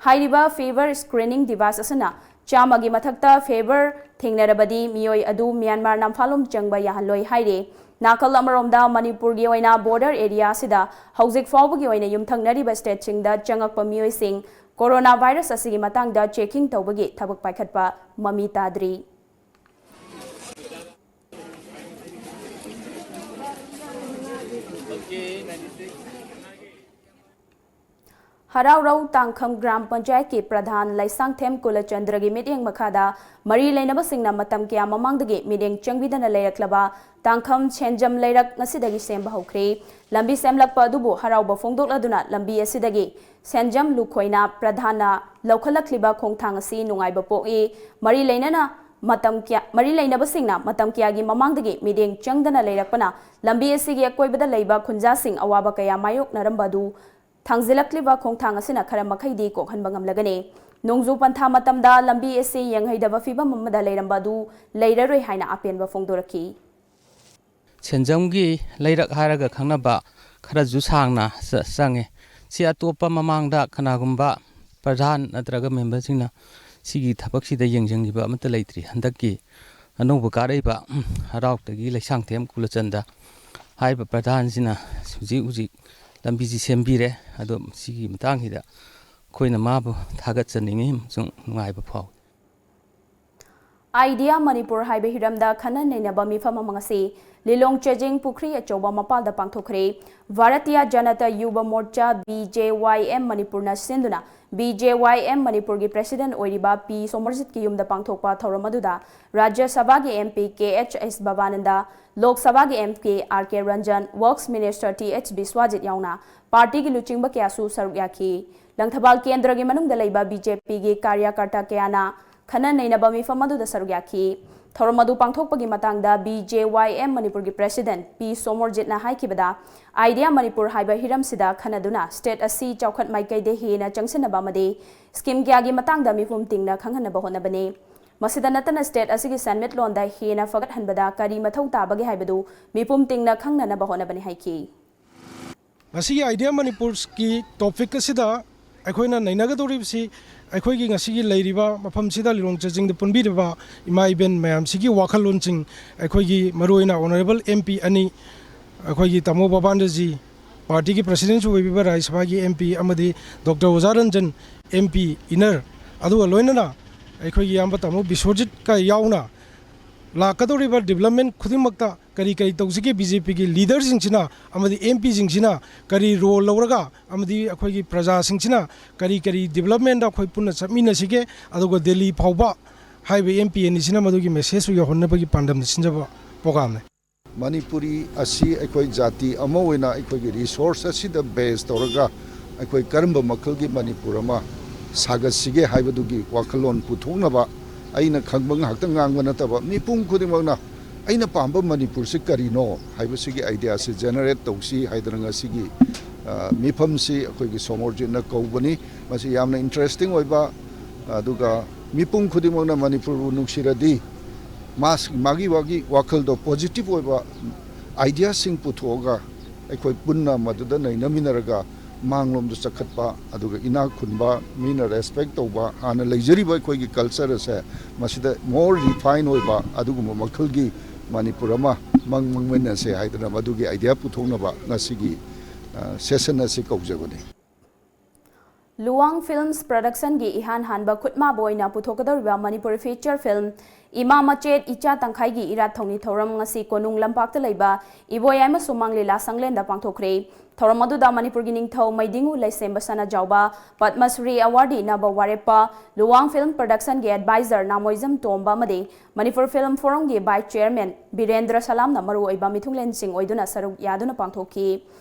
ꯍꯥꯏꯔꯤꯕ fever screening device ꯑꯁꯤꯅ ꯆꯥꯝꯃꯒꯤ ꯃꯊꯛꯇ fever ꯊꯦꯡꯅꯔꯕꯗꯤ ꯃꯤꯑꯣꯏ ꯑꯗꯨ ꯃ꯭ꯌꯥꯟꯃꯥꯔ ꯅꯝꯐꯥꯂꯣꯡ ꯆꯪꯕ ꯌꯥꯍꯜꯂꯣꯏ ꯍꯥꯏꯔꯤ꯫ ꯅꯥꯀꯜ ꯑꯃꯔꯣꯝꯗ ꯃꯅꯤꯄꯨꯔꯒꯤ ꯑꯣꯏꯅ border area ꯑꯁꯤꯗ ꯍꯧꯖꯤꯛ ꯐꯥꯎꯕꯒꯤ ꯑꯣꯏꯅ ꯌꯨꯝꯊꯪꯅꯔꯤꯕ stateꯁꯤꯡꯗ ꯆꯪꯉꯛꯄ ꯃꯤꯑꯣꯏꯁꯤꯡ coronavirus ꯑꯁꯤꯒꯤ ꯃꯇꯥꯡꯗ checking ꯇꯧꯕꯒꯤ ꯊꯕꯛ ꯄꯥꯏꯈꯠꯄ ꯃꯃꯤ ꯇꯥꯗ꯭ꯔꯤ꯫ ꯍꯔꯥꯎꯔꯧ ꯇꯥꯡꯈꯝ ꯒ꯭ꯔꯥꯝ ꯄꯟꯆꯥꯌꯠꯀꯤ ꯄ꯭ꯔꯙꯥꯟ ꯂꯩꯁꯥꯡꯊꯦꯝ ꯀꯨꯂꯆꯟꯗ꯭ꯔꯒꯤ ꯃꯤꯠꯌꯦꯡ ꯃꯈꯥꯗ ꯃꯔꯤ ꯂꯩꯅꯕꯁꯤꯡꯅ ꯃꯇꯝ ꯀꯌꯥ ꯃꯃꯥꯡꯗꯒꯤ ꯃꯤꯠꯌꯦꯡ ꯆꯪꯕꯤꯗꯅ ꯂꯩꯔꯛꯂꯕ ꯇꯥꯡꯈꯝ ꯁꯦꯟꯖꯝ ꯂꯩꯔꯛ ꯉꯁꯤꯗꯒꯤ ꯁꯦꯝꯕ ꯍꯧꯈ꯭ꯔꯦ꯫ ꯂꯝꯕꯤ ꯁꯦꯝꯂꯛꯄ ꯑꯗꯨꯕꯨ ꯍꯔꯥꯎꯕ ꯐꯣꯡꯗꯣꯛꯂꯗꯨꯅ ꯂꯝꯕꯤ ꯑꯁꯤꯗꯒꯤ ꯁꯦꯟꯖꯝ ꯂꯨꯈꯣꯏꯅ ꯄ꯭ꯔꯙꯥꯟꯅ ꯂꯧꯈꯠꯂꯛꯂꯤꯕ ꯈꯣꯡꯊꯥꯡ ꯑꯁꯤ ꯅꯨꯡꯉꯥꯏꯕ ꯄꯣꯛꯏ꯫ ꯃꯔꯤ ꯂꯩꯅꯅ ꯃꯇꯝ ꯀꯌꯥ, ꯃꯔꯤ ꯂꯩꯅꯕꯁꯤꯡꯅ ꯃꯇꯝ ꯀꯌꯥꯒꯤ ꯃꯃꯥꯡꯗꯒꯤ ꯃꯤꯠꯌꯦꯡ ꯆꯪꯗꯅ ꯂꯩꯔꯛꯄꯅ ꯂꯝꯕꯤ ꯑꯁꯤꯒꯤ ꯑꯀꯣꯏꯕꯗ ꯂꯩꯕ ꯈꯨꯟꯖꯥꯁꯤꯡ ꯑꯋꯥꯕ ꯀꯌꯥ ꯃꯥꯌꯣꯛꯅꯔꯝꯕ ꯑꯗꯨ ꯊꯥꯡꯖꯤꯜꯂꯛꯂꯤꯕ ꯈꯣꯡꯊꯥꯡ ꯑꯁꯤꯅ ꯈꯔ ꯃꯈꯩꯗꯤ ꯀꯣꯛꯍꯟꯕ ꯉꯝꯂꯒꯅꯤ꯫ ꯅꯣꯡꯖꯨ ꯄꯟꯊꯥ ꯃꯇꯝꯗ ꯂꯝꯕꯤ ꯑꯁꯤ ꯌꯦꯡꯍꯩꯗꯕ ꯐꯤꯕꯝ ꯑꯃꯗ ꯂꯩꯔꯝꯕ ꯑꯗꯨ ꯂꯩꯔꯔꯣꯏ ꯍꯥꯏꯅ ꯑꯄꯦꯟꯕ ꯐꯣꯡꯗꯣꯔꯛꯈꯤ꯫ ꯁꯦꯟꯖꯝꯒꯤ ꯂꯩꯔꯛ ꯍꯥꯏꯔꯒ ꯈꯪꯅꯕ ꯈꯔꯁꯨ ꯁꯥꯡꯅ ꯆ-, ꯆꯪꯉꯦ꯫ ꯁꯤ ꯑꯇꯣꯞꯄ ꯃꯃꯥꯡꯗ ꯀꯅꯥꯒꯨꯝꯕ ꯄ꯭ꯔꯙꯥꯟ ꯅꯠꯇ꯭ꯔꯒ ꯃꯦꯝꯕꯔꯁꯤꯡꯅ ꯁꯤꯒꯤ ꯊꯕꯛꯁꯤꯗ ꯌꯦꯡꯁꯤꯟꯈꯤꯕ ꯑꯃꯠꯇ ꯂꯩꯇ꯭ꯔꯤ꯫ ꯍꯟꯗꯛꯀꯤ ꯑꯅꯧꯕ ꯀꯥꯔꯛꯏꯕ, ꯎꯝ, ꯍꯔꯥꯎꯇꯒꯤ ꯂꯩꯁꯥꯡꯊꯦꯝ ꯀꯨꯂꯆꯟꯗ ꯍꯥꯏꯔꯤꯕ ꯄ꯭ꯔꯙꯥꯟꯁꯤꯅ ꯍꯧꯖꯤꯛ ꯍꯧꯖꯤꯛ ꯂꯝꯕꯤꯁꯤ ꯁꯦꯝꯕꯤꯔꯦ꯫ ꯑꯗꯣ ꯁꯤꯒꯤ ꯃꯇꯥꯡꯁꯤꯗ ꯑꯩꯈꯣꯏꯅ ꯃꯥꯕꯨ ꯊꯥꯒꯠꯆꯅꯤꯡꯉꯤ ꯑꯃꯁꯨꯡ ꯅꯨꯡꯉꯥꯏꯕ ꯐꯥꯎꯏ꯫ Idea Manipur ꯍꯥꯏꯕ ꯍꯤꯔꯝꯗ ꯈꯟꯅ ꯅꯩꯅꯕ ꯃꯤꯐꯝ ꯑꯃ ꯉꯁꯤ ꯂꯤꯂꯣꯡ ꯆꯦꯖꯤꯡ ꯄꯨꯈ꯭ꯔꯤ ꯑꯆꯧꯕ ꯃꯄꯥꯜꯗ ꯄꯥꯡꯊꯣꯛꯈ꯭ꯔꯦ꯫ Bharatiya Janata ꯌꯨꯕ ꯃꯣꯔꯆꯥ, B J Y M ꯃꯅꯤꯄꯨꯔꯅ ꯁꯤꯟꯗꯨꯅ B J Y M ꯃꯅꯤꯄꯨꯔꯒꯤ president ꯑꯣꯏꯔꯤꯕ ꯄꯤ ꯁꯣꯃꯔꯖꯤꯠꯀꯤ ꯌꯨꯝꯗ ꯄꯥꯡꯊꯣꯛꯄ ꯊꯧꯔꯝ ꯑꯗꯨꯗ ꯔꯥꯖ꯭ꯌ ꯁꯚꯥꯒꯤ M P K H S ꯚꯕꯥꯅꯟꯗ, ꯂꯣꯛ ꯁꯚꯥꯒꯤ M P R K Ranjan, Works Minister T H ꯕꯤꯁ꯭ꯋꯥꯖꯤꯠ ꯌꯥꯎꯅ party ꯒꯤ ꯂꯨꯆꯤꯡꯕ ꯀꯌꯥꯁꯨ ꯁꯔꯨꯛ ꯌꯥꯈꯤ꯫ ꯂꯪꯊꯕꯥꯜ ꯀꯦꯟꯗ꯭ꯔꯒꯤ ꯃꯅꯨꯡꯗ ꯂꯩꯕ B J P ꯒꯤ ꯀꯥꯔ꯭ꯌꯀꯔꯇꯥ ꯀꯌꯥꯅ ꯈꯟꯅ ꯅꯩꯅꯕ ꯃꯤꯐꯝ ꯑꯗꯨꯗ ꯁꯔꯨꯛ ꯌꯥꯈꯤ꯫ ꯊꯧꯔꯝ ꯑꯗꯨ ꯄꯥꯡꯊꯣꯛꯄꯒꯤ ꯃꯇꯥꯡꯗ B J Y M ꯃꯅꯤꯄꯨꯔꯒꯤ president ꯄꯤ ꯁꯣꯃꯔꯖꯤꯠꯅ ꯍꯥꯏꯈꯤꯕꯗ, Idea Manipur ꯍꯥꯏꯕ ꯍꯤꯔꯝꯁꯤꯗ ꯈꯟꯅꯗꯨꯅ state ꯑꯁꯤ ꯆꯥꯎꯈꯠ ꯃꯥꯏꯀꯩꯗ ꯍꯦꯟꯅ ꯆꯪꯁꯤꯟꯅꯕ ꯑꯃꯗꯤ scheme ꯀꯌꯥꯒꯤ ꯃꯇꯥꯡꯗ ꯃꯤꯄꯨꯝ ꯇꯤꯡꯅ ꯈꯪꯍꯟꯅꯕ ꯍꯣꯠꯅꯕꯅꯤ꯫ ꯃꯁꯤꯗ ꯅꯠꯇꯅ state ꯑꯁꯤꯒꯤ ꯁꯦꯟꯃꯤꯠꯂꯣꯟꯗ ꯍꯦꯟꯅ ꯐꯒꯠꯍꯟꯕꯗ ꯀꯔꯤ ꯃꯊꯧ ꯇꯥꯕꯒꯦ ꯍꯥꯏꯕꯗꯨ ꯃꯤꯄꯨꯝ ꯇꯤꯡꯅ ꯈꯪꯅꯅꯕ ꯍꯣꯠꯅꯕꯅꯤ ꯍꯥꯏꯈꯤ꯫ ꯉꯁꯤꯒꯤ Idea Manipurꯒꯤ topic ꯑꯁꯤꯗ ꯑꯩꯈꯣꯏꯅ ꯅꯩꯅꯒꯗꯧꯔꯤꯕꯁꯤ ꯑꯩꯈꯣꯏꯒꯤ ꯉꯁꯤꯒꯤ ꯂꯩꯔꯤꯕ ꯃꯐꯝꯁꯤꯗ ꯂꯤꯂꯣꯡ ꯆꯦꯖꯤꯡꯗ ꯄꯨꯟꯕꯤꯔꯤꯕ ꯏꯃꯥ ꯏꯕꯦꯟ ꯃꯌꯥꯝꯁꯤꯒꯤ ꯋꯥꯈꯜꯂꯣꯟꯁꯤꯡ, ꯑꯩꯈꯣꯏꯒꯤ ꯃꯔꯨꯑꯣꯏꯅ honourable M P ꯑꯅꯤ, ꯑꯩꯈꯣꯏꯒꯤ ꯇꯥꯃꯣ ꯕꯕꯥꯅꯟꯗꯖꯤ, party ꯒꯤ president ꯁꯨ ꯑꯣꯏꯕꯤꯕ ꯔꯥꯖ꯭ꯌ ꯁꯚꯥꯒꯤ M P ꯑꯃꯗꯤ Doctor ꯑꯣꯖꯥ ꯔꯟꯖꯟ M P inner, ꯑꯗꯨꯒ ꯂꯣꯏꯅꯅ ꯑꯩꯈꯣꯏꯒꯤ ꯏꯌꯥꯝꯕ ꯇꯥꯃꯣ ꯕꯤꯁ꯭ꯋꯖꯤꯠꯀ ꯌꯥꯎꯅ ꯂꯥꯛꯀꯗꯧꯔꯤꯕ development ꯈꯨꯗꯤꯡꯃꯛꯇ ꯀꯔꯤ ꯀꯔꯤ ꯇꯧꯁꯤꯒꯦ, B J P ꯒꯤ leader ꯁꯤꯡꯁꯤꯅ ꯑꯃꯗꯤ M P ꯁꯤꯡꯁꯤꯅ ꯀꯔꯤ role ꯂꯧꯔꯒ ꯑꯃꯗꯤ ꯑꯩꯈꯣꯏꯒꯤ ꯄ꯭ꯔꯖꯥꯁꯤꯡꯁꯤꯅ ꯀꯔꯤ ꯀꯔꯤ development ꯑꯩꯈꯣꯏ ꯄꯨꯟꯅ ꯆꯠꯃꯤꯟꯅꯁꯤꯒꯦ, ꯑꯗꯨꯒ ꯗꯦꯜꯂꯤ ꯐꯥꯎꯕ ꯍꯥꯏꯔꯤꯕ M P ꯑꯅꯤꯁꯤꯅ ꯃꯗꯨꯒꯤ message ꯁꯨ ꯌꯧꯍꯟꯅꯕꯒꯤ ꯄꯥꯟꯗꯝꯗ ꯁꯤꯟꯖꯕ program ꯅꯤ꯫ ꯃꯅꯤꯄꯨꯔꯤ ꯑꯁꯤ ꯑꯩꯈꯣꯏ ꯖꯥꯇꯤ ꯑꯃ ꯑꯣꯏꯅ ꯑꯩꯈꯣꯏꯒꯤ resource ꯑꯁꯤꯗ base ꯇꯧꯔꯒ ꯑꯩꯈꯣꯏ ꯀꯔꯝꯕ ꯃꯈꯜꯒꯤ ꯃꯅꯤꯄꯨꯔ ꯑꯃ ꯁꯥꯒꯠꯁꯤꯒꯦ ꯍꯥꯏꯕꯗꯨꯒꯤ ꯋꯥꯈꯜꯂꯣꯟ ꯄꯨꯊꯣꯛꯅꯕ ꯑꯩꯅ ꯈꯪꯕ ꯉꯥꯛꯇ ꯉꯥꯡꯕ ꯅꯠꯇꯕ ꯃꯤꯄꯨꯝ ꯈꯨꯗꯤꯡꯃꯛꯅ ꯑꯩꯅ ꯄꯥꯝꯕ ꯃꯅꯤꯄꯨꯔꯁꯤ ꯀꯔꯤꯅꯣ ꯍꯥꯏꯕꯁꯤꯒꯤ idea ꯁꯤ generate ꯇꯧꯁꯤ ꯍꯥꯏꯗꯅ ꯉꯁꯤꯒꯤ, ꯑ, ꯃꯤꯐꯝꯁꯤ ꯑꯩꯈꯣꯏꯒꯤ ꯁꯣꯃꯣꯔꯖꯤꯠꯅ ꯀꯧꯕꯅꯤ꯫ ꯃꯁꯤ ꯌꯥꯝꯅ interesting ꯑꯣꯏꯕ, ꯑꯗꯨꯒ ꯃꯤꯄꯨꯝ ꯈꯨꯗꯤꯡꯃꯛꯅ ꯃꯅꯤꯄꯨꯔꯕꯨ ꯅꯨꯡꯁꯤꯔꯗꯤ ꯃꯥꯁ-, ꯃꯥꯒꯤ ꯃꯥꯒꯤ ꯋꯥꯈꯜꯗꯣ positive ꯑꯣꯏꯕ ideaꯁꯤꯡ ꯄꯨꯊꯣꯛꯑꯒ ꯑꯩꯈꯣꯏ ꯄꯨꯟꯅ ꯃꯗꯨꯗ ꯅꯩꯅꯃꯤꯟꯅꯔꯒ ꯃꯥꯡꯂꯣꯝꯗ ꯆꯈꯠꯄ, ꯑꯗꯨꯒ ꯏꯅꯥꯛ ꯈꯨꯟꯕ, ꯃꯤꯅ respect ꯇꯧꯕ, ꯍꯥꯟꯅ ꯂꯩꯖꯔꯤꯕ ꯑꯩꯈꯣꯏꯒꯤ culture ꯑꯁꯦ ꯃꯁꯤꯗ more refine ꯑꯣꯏꯕ ꯑꯗꯨꯒꯨꯝꯕ ꯃꯈꯜꯒꯤ ꯃꯅꯤꯄꯨꯔ ꯑꯃ ꯃꯪ ꯃꯪꯃꯤꯟꯅꯁꯦ ꯍꯥꯏꯗꯅ ꯃꯗꯨꯒꯤ idea ꯄꯨꯊꯣꯛꯅꯕ ꯉꯁꯤꯒꯤ, ꯑ, session ꯑꯁꯤ ꯀꯧꯖꯕꯅꯤ꯫ ꯂꯨꯋꯥꯡ Films Production ꯒꯤ ꯏꯍꯥꯟ ꯍꯥꯟꯕ ꯈꯨꯠꯃꯥꯕꯨ ꯑꯣꯏꯅ ꯄꯨꯊꯣꯛꯀꯗꯧꯔꯤꯕ ꯃꯅꯤꯄꯨꯔꯤ feature film ꯏꯃꯥ ꯃꯆꯦꯠ ꯏꯆꯥ ꯇꯪꯈꯥꯏꯒꯤ ꯏꯔꯥꯠ ꯊꯧꯅꯤ ꯊꯧꯔꯝ ꯉꯁꯤ ꯀꯣꯅꯨꯡ ꯂꯝꯄꯥꯛꯇ ꯂꯩꯕ ꯏꯕꯣꯌꯥꯏꯃ ꯁꯨꯃꯥꯡ ꯂꯤꯂꯥ ꯁꯪꯂꯦꯟꯗ ꯄꯥꯡꯊꯣꯛꯈ꯭ꯔꯦ꯫ ꯊꯧꯔꯝ ꯑꯗꯨꯗ ꯃꯅꯤꯄꯨꯔꯒꯤ ꯅꯤꯡꯊꯧ ꯃꯩꯗꯤꯡꯉꯨ ꯂꯩꯁꯦꯝꯕ ꯁꯅꯥꯖꯥꯎꯕ, ꯄꯗꯃ ꯁ꯭ꯔꯤ ꯑꯦꯋꯥꯔꯗꯤ ꯅꯕ ꯋꯥꯔꯦꯞꯄ, ꯂꯨꯋꯥꯡ ꯐꯤꯜꯝ ꯄ꯭ꯔꯗꯛꯁꯟꯒꯤ ꯑꯦꯗꯚꯥꯏꯖꯔ ꯅꯥꯃꯣꯏꯖꯝ ꯇꯣꯝꯕ ꯑꯃꯗꯤ Manipur film ꯐꯣꯔꯝꯒꯤ vice chairman Birendra ꯁꯂꯥꯝꯅ ꯃꯔꯨꯑꯣꯏꯕ ꯃꯤꯊꯨꯡꯂꯦꯟꯁꯤꯡ ꯑꯣꯏꯗꯨꯅ ꯁꯔꯨꯛ ꯌꯥꯗꯨꯅ ꯄꯥꯡꯊꯣꯛꯈꯤ꯫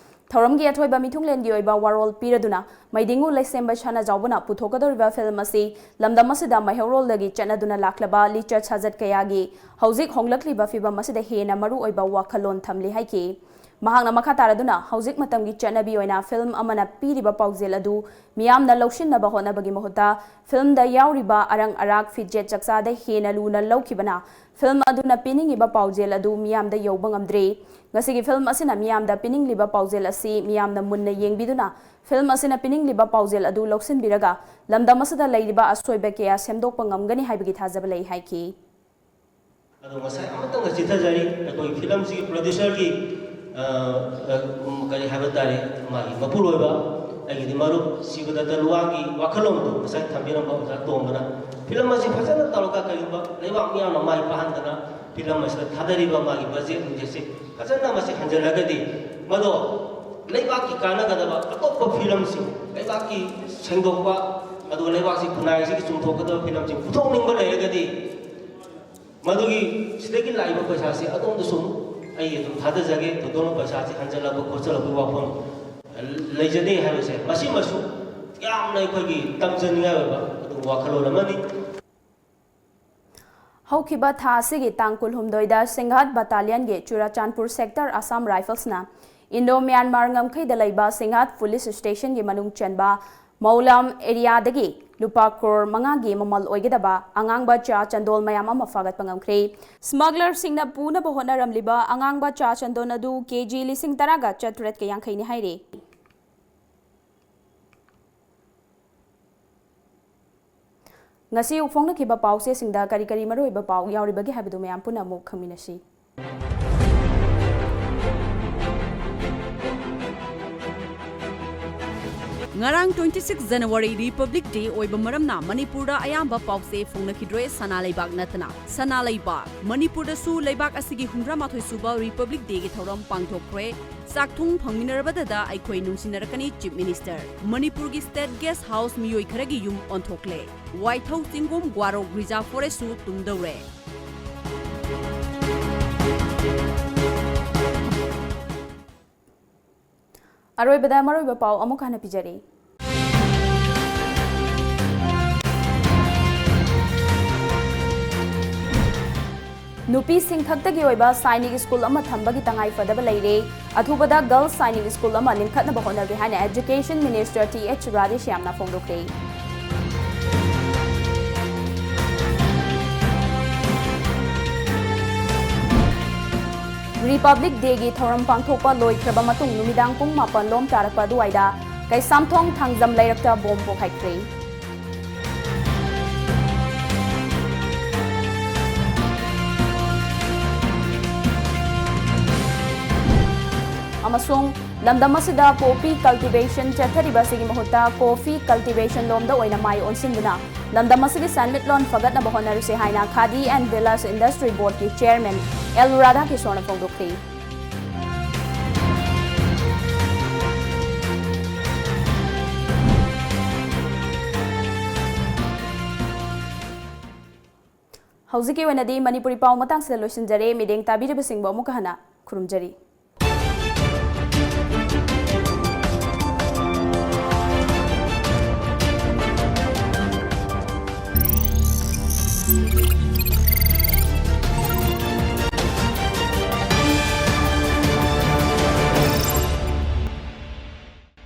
ꯊꯧꯔꯝꯒꯤ ꯑꯊꯣꯏꯕ ꯃꯤꯊꯨꯡꯂꯦꯟꯒꯤ ꯑꯣꯏꯕ ꯋꯥꯔꯣꯜ ꯄꯤꯔꯗꯨꯅ ꯃꯩꯗꯤꯡꯉꯨ ꯂꯩꯁꯦꯝꯕ ꯁꯅꯥꯖꯥꯎꯕꯅ ꯄꯨꯊꯣꯛꯀꯗꯧꯔꯤꯕ ꯐꯤꯜꯝ ꯑꯁꯤ ꯂꯝꯗꯝ ꯑꯁꯤꯗ ꯃꯩꯍꯧꯔꯣꯜꯗꯒꯤ ꯆꯠꯅꯗꯨꯅ ꯂꯥꯛꯂꯕ ꯂꯤꯆꯠ ꯁꯥꯖꯠ ꯀꯌꯥꯒꯤ ꯍꯧꯖꯤꯛ ꯍꯣꯡꯂꯛꯂꯤꯕ ꯐꯤꯕꯝ ꯑꯁꯤꯗ ꯍꯦꯟꯅ ꯃꯔꯨꯑꯣꯏꯕ ꯋꯥꯈꯜꯂꯣꯟ ꯊꯝꯂꯤ ꯍꯥꯏꯈꯤ꯫ ꯃꯍꯥꯛꯅ ꯃꯈꯥ ꯇꯥꯔꯗꯨꯅ ꯍꯧꯖꯤꯛ ꯃꯇꯝꯒꯤ ꯆꯠꯅꯕꯤ ꯑꯣꯏꯅ ꯐꯤꯜꯝ ꯑꯃꯅ ꯄꯤꯔꯤꯕ ꯄꯥꯎꯖꯦꯜ ꯑꯗꯨ ꯃꯤꯌꯥꯝꯅ ꯂꯧꯁꯤꯟꯅꯕ ꯍꯣꯠꯅꯕꯒꯤ ꯃꯍꯨꯠꯇ ꯐꯤꯜꯝꯗ ꯌꯥꯎꯔꯤꯕ ꯑꯔꯪ ꯑꯔꯥꯛ ꯐꯤꯖꯦꯠ ꯆꯛꯆꯥꯗ ꯍꯦꯟꯅ ꯂꯨꯅ ꯂꯧꯈꯤꯕꯅ ꯐꯤꯜꯝ ꯑꯗꯨꯅ ꯄꯤꯅꯤꯡꯉꯤꯕ ꯄꯥꯎꯖꯦꯜ ꯑꯗꯨ ꯃꯤꯌꯥꯝꯗ ꯌꯧꯕ ꯉꯝꯗ꯭ꯔꯦ꯫ ꯉꯁꯤꯒꯤ ꯐꯤꯜꯝ ꯑꯁꯤꯅ ꯃꯤꯌꯥꯝꯗ ꯄꯤꯅꯤꯡꯂꯤꯕ ꯄꯥꯎꯖꯦꯜ ꯑꯁꯤ ꯃꯤꯌꯥꯝꯅ ꯃꯨꯟꯅ ꯌꯦꯡꯕꯤꯗꯨꯅ ꯐꯤꯜꯝ ꯑꯁꯤꯅ ꯄꯤꯅꯤꯡꯂꯤꯕ ꯄꯥꯎꯖꯦꯜ ꯑꯗꯨ ꯂꯧꯁꯤꯟꯕꯤꯔꯒ ꯂꯝꯗꯝ ꯑꯁꯤꯗ ꯂꯩꯔꯤꯕ ꯑꯁꯣꯏꯕ ꯀꯌꯥ ꯁꯦꯝꯗꯣꯛꯄ ꯉꯝꯒꯅꯤ ꯍꯥꯏꯕꯒꯤ ꯊꯥꯖꯕ ꯂꯩ ꯍꯥꯏꯈꯤ꯫ ꯑꯗꯣ ꯉꯁꯥꯏ ꯑꯃꯇꯪꯒ ꯆꯤꯊꯖꯔꯤ, ꯑꯩꯈꯣꯏ ꯐꯤꯂꯝꯁꯤꯒꯤ ꯄ꯭ꯔꯣꯗ꯭ꯌꯨꯁꯔꯒꯤ, ꯑ, ꯑ, ꯎꯝ, ꯀꯔꯤ ꯍꯥꯏꯕ ꯇꯥꯔꯦ, ꯃꯥꯒꯤ ꯃꯄꯨꯔꯣꯏꯕ, ꯑꯩꯒꯤꯗꯤ ꯃꯔꯨꯞ ꯁꯤꯕꯗꯠꯇ ꯂꯨꯋꯥꯡꯒꯤ ꯋꯥꯈꯜꯂꯣꯟꯗꯨ ꯉꯁꯥꯏ ꯊꯝꯕꯤꯔꯝꯕ ꯑꯣꯖꯥ ꯇꯣꯝꯕꯅ ꯐꯤꯂꯝ ꯑꯁꯤ ꯐꯖꯅ ꯇꯧꯔꯒ ꯀꯔꯤꯒꯨꯝꯕ ꯂꯩꯕꯥꯛ ꯃꯤꯌꯥꯝꯅ ꯃꯥꯏ ꯄꯥꯛꯍꯟꯗꯅ ꯐꯤꯂꯝ ꯑꯁꯤꯗ ꯊꯥꯗꯔꯤꯕ ꯃꯥꯒꯤ ꯕꯖꯦꯠ ꯅꯨꯡꯖꯦꯠꯁꯤ ꯐꯖꯅ ꯃꯁꯤ ꯍꯟꯖꯤꯜꯂꯒꯗꯤ ꯃꯗꯣ ꯂꯩꯕꯥꯛꯀꯤ ꯀꯥꯟꯅꯒꯗꯕ ꯑꯇꯣꯞꯄ ꯐꯤꯂꯝꯁꯤꯡ, ꯂꯩꯕꯥꯛꯀꯤ ꯁꯦꯡꯗꯣꯛꯄ, ꯑꯗꯨꯒ ꯂꯩꯕꯥꯛꯁꯤ ꯈꯨꯟꯅꯥꯏꯁꯤꯒꯤ ꯆꯨꯝꯊꯣꯛꯀꯗꯕ ꯐꯤꯂꯝꯁꯤꯡ ꯄꯨꯊꯣꯛꯅꯤꯡꯕ ꯂꯩꯔꯒꯗꯤ ꯃꯗꯨꯒꯤ ꯁꯤꯗꯒꯤ ꯂꯥꯛꯏꯕ ꯄꯩꯁꯥꯁꯤ ꯑꯗꯣꯝꯗꯁꯨ ꯑꯃꯨꯛ ꯑꯩ ꯑꯗꯨꯝ ꯊꯥꯗꯖꯒꯦ, ꯊꯣꯏꯗꯣꯛꯅ ꯄꯩꯁꯥꯁꯤ ꯍꯟꯖꯜꯂꯛꯄ ꯈꯣꯠꯆꯜꯂꯛꯄꯒꯤ ꯋꯥꯐꯝ ꯂꯩꯖꯗꯦ ꯍꯥꯏꯕꯁꯦ ꯃꯁꯤꯃꯁꯨ ꯌꯥꯝꯅ ꯑꯩꯈꯣꯏꯒꯤ ꯇꯝꯖꯅꯤꯡꯉꯥꯏ ꯑꯣꯏꯕ ꯑꯗꯨꯒꯨꯝꯕ ꯋꯥꯈꯜꯂꯣꯟ ꯑꯃꯅꯤ꯫ ꯍꯧꯈꯤꯕ ꯊꯥ ꯑꯁꯤꯒꯤ ꯇꯥꯡ ꯀꯨꯟꯍꯨꯝꯗꯣꯏꯗ ꯁꯤꯡꯍꯥꯠ ꯕꯠꯇꯥꯂꯤꯌꯟꯒꯤ ꯆꯨꯔꯥꯆꯥꯟꯄꯨꯔ ꯁꯦꯛꯇꯔ ꯑꯁꯥꯝ ꯔꯥꯏꯐꯜꯁꯅ ꯏꯟꯗꯣ ꯃ꯭ꯌꯥꯟꯃꯥꯔ ꯉꯝꯈꯩꯗ ꯂꯩꯕ ꯁꯤꯡꯍꯥꯠ ꯄꯨꯂꯤꯁ ꯁ꯭ꯇꯦꯁꯟꯒꯤ ꯃꯅꯨꯡ ꯆꯟꯕ ꯃꯧꯂꯥꯝ ꯑꯦꯔꯤꯌꯥꯗꯒꯤ ꯂꯨꯄꯥ ꯀ꯭ꯔꯣꯔ ꯃꯉꯥꯒꯤ ꯃꯃꯜ ꯑꯣꯏꯒꯗꯕ ꯑꯉꯥꯡꯕ ꯆꯥ ꯆꯟꯗꯣꯜ ꯃꯌꯥꯝ ꯑꯃ ꯐꯥꯒꯠꯄ ꯉꯝꯈ꯭ꯔꯦ꯫ ꯁ꯭ꯃꯒꯂꯔꯁꯤꯡꯅ ꯄꯨꯅꯕ ꯍꯣꯠꯅꯔꯝꯂꯤꯕ ꯑꯉꯥꯡꯕ ꯆꯥ ꯆꯟꯗꯣꯜ ꯑꯗꯨ ꯀꯦ ꯖꯤ ꯂꯤꯁꯤꯡ ꯇꯔꯥꯒ ꯆꯥꯇ꯭ꯔꯦꯠꯀ ꯌꯥꯡꯈꯩꯅꯤ ꯍꯥꯏꯔꯤ꯫ ꯉꯁꯤ ꯐꯣꯡꯅꯈꯤꯕ ꯄꯥꯎꯆꯦꯁꯤꯡꯗ ꯀꯔꯤ ꯀꯔꯤ ꯃꯔꯨꯑꯣꯏꯕ ꯄꯥꯎ ꯌꯥꯎꯔꯤꯕꯒꯦ ꯍꯥꯏꯕꯗꯨ ꯃꯌꯥꯝ ꯄꯨꯟꯅ ꯑꯃꯨꯛ ꯈꯪꯃꯤꯟꯅꯁꯤ꯫ ꯉꯔꯥꯡ twenty six January Republic Day ꯑꯣꯏꯕ ꯃꯔꯝꯅ ꯃꯅꯤꯄꯨꯔꯗ ꯑꯌꯥꯝꯕ ꯄꯥꯎ ꯆꯦ ꯐꯣꯡꯅꯈꯤꯗ꯭ꯔꯦ, ꯁꯅꯥ ꯂꯩꯕꯥꯛ ꯅꯠꯇꯅ꯫ ꯁꯅꯥ ꯂꯩꯕꯥꯛ꯫ ꯃꯅꯤꯄꯨꯔꯗꯁꯨ ꯂꯩꯕꯥꯛ ꯑꯁꯤꯒꯤ ꯍꯨꯝꯗ꯭ꯔꯥ ꯃꯥꯊꯣꯏ ꯁꯨꯕ Republic Day ꯒꯤ ꯊꯧꯔꯝ ꯄꯥꯡꯊꯣꯛꯈ꯭ꯔꯦ꯫ ꯆꯥꯛꯊꯨꯡ ꯐꯪꯃꯤꯟꯅꯔꯕꯗꯗ ꯑꯩꯈꯣꯏ ꯅꯨꯡꯁꯤꯅꯔꯛꯀꯅꯤ, Chief Minister꯫ ꯃꯅꯤꯄꯨꯔꯒꯤ State Guest House ꯃꯤꯑꯣꯏ ꯈꯔꯒꯤ ꯌꯨꯝ ꯑꯣꯟꯊꯣꯛꯂꯦ꯫ ꯋꯥꯏꯊꯧ ꯆꯤꯡꯒꯣꯝ ꯒ꯭ꯋꯥꯔꯣꯛ Reserve Forest ꯁꯨ ꯇꯨꯝꯗꯧꯔꯦ꯫ ꯑꯔꯣꯏꯕꯗ ꯃꯔꯨꯑꯣꯏꯕ ꯄꯥꯎ ꯑꯃꯨꯛ ꯍꯟꯅ ꯄꯤꯖꯔꯤ꯫ ꯅꯨꯄꯤꯁꯤꯡ ꯈꯛꯇꯒꯤ ꯑꯣꯏꯕ ꯁꯥꯏꯅꯤꯛ ꯁ꯭ꯀꯨꯜ ꯑꯃ ꯊꯝꯕꯒꯤ ꯇꯉꯥꯏ ꯐꯗꯕ ꯂꯩꯔꯦ꯫ ꯑꯊꯨꯕꯗ Girls ꯁꯥꯏꯅꯤꯛ ꯁ꯭ꯀꯨꯜ ꯑꯃ ꯂꯤꯡꯈꯠꯅꯕ ꯍꯣꯠꯅꯒꯦ ꯍꯥꯏꯅ Education Minister ꯇꯤ ꯑꯩꯆ ꯔꯥꯙꯦꯁ꯭ꯌꯥꯝꯅ ꯐꯣꯡꯗꯣꯛꯈ꯭ꯔꯦ꯫ Republic Day ꯒꯤ ꯊꯧꯔꯝ ꯄꯥꯡꯊꯣꯛꯄ ꯂꯣꯏꯈ꯭ꯔꯕ ꯃꯇꯨꯡ ꯅꯨꯃꯤꯗꯥꯡ ꯄꯨꯡ ꯃꯥꯄꯟ ꯂꯣꯝ ꯇꯥꯔꯛꯄ ꯑꯗꯨꯋꯥꯏꯗ ꯀꯩꯁꯥꯝꯊꯣꯡ ꯊꯥꯡꯖꯝ ꯂꯩꯔꯛꯇ ꯕꯣꯝ ꯄꯣꯈꯥꯏꯈ꯭ꯔꯦ꯫ ꯑꯃꯁꯨꯡ ꯂꯝꯗꯝ ꯑꯁꯤꯗ poppy cultivation ꯆꯠꯊꯔꯤꯕ ꯑꯁꯤꯒꯤ ꯃꯍꯨꯠꯇ coffee cultivation ꯂꯣꯝꯗ ꯑꯣꯏꯅ ꯃꯥꯏ ꯑꯣꯟꯁꯤꯟꯗꯨꯅ ꯂꯝꯗꯝ ꯑꯁꯤꯒꯤ ꯁꯦꯟꯃꯤꯠꯂꯣꯟ ꯐꯒꯠꯅꯕ ꯍꯣꯠꯅꯔꯁꯤ ꯍꯥꯏꯅ Khadi and Village Industry Board ꯀꯤ Chairman ꯑꯦꯜ ꯔꯥꯙꯥꯀꯤꯁꯣꯔꯅ ꯐꯣꯡꯗꯣꯛꯈꯤ꯫ ꯍꯧꯖꯤꯛꯀꯤ ꯑꯣꯏꯅꯗꯤ ꯃꯅꯤꯄꯨꯔꯤ ꯄꯥꯎ ꯃꯇꯥꯡꯁꯤꯗ ꯂꯣꯏꯁꯤꯟꯖꯔꯦ꯫ ꯃꯤꯠꯌꯦꯡ ꯇꯥꯕꯤꯔꯤꯕꯁꯤꯡꯕꯨ ꯑꯃꯨꯛꯀ ꯍꯟꯅ ꯈꯨꯔꯨꯝꯖꯔꯤ꯫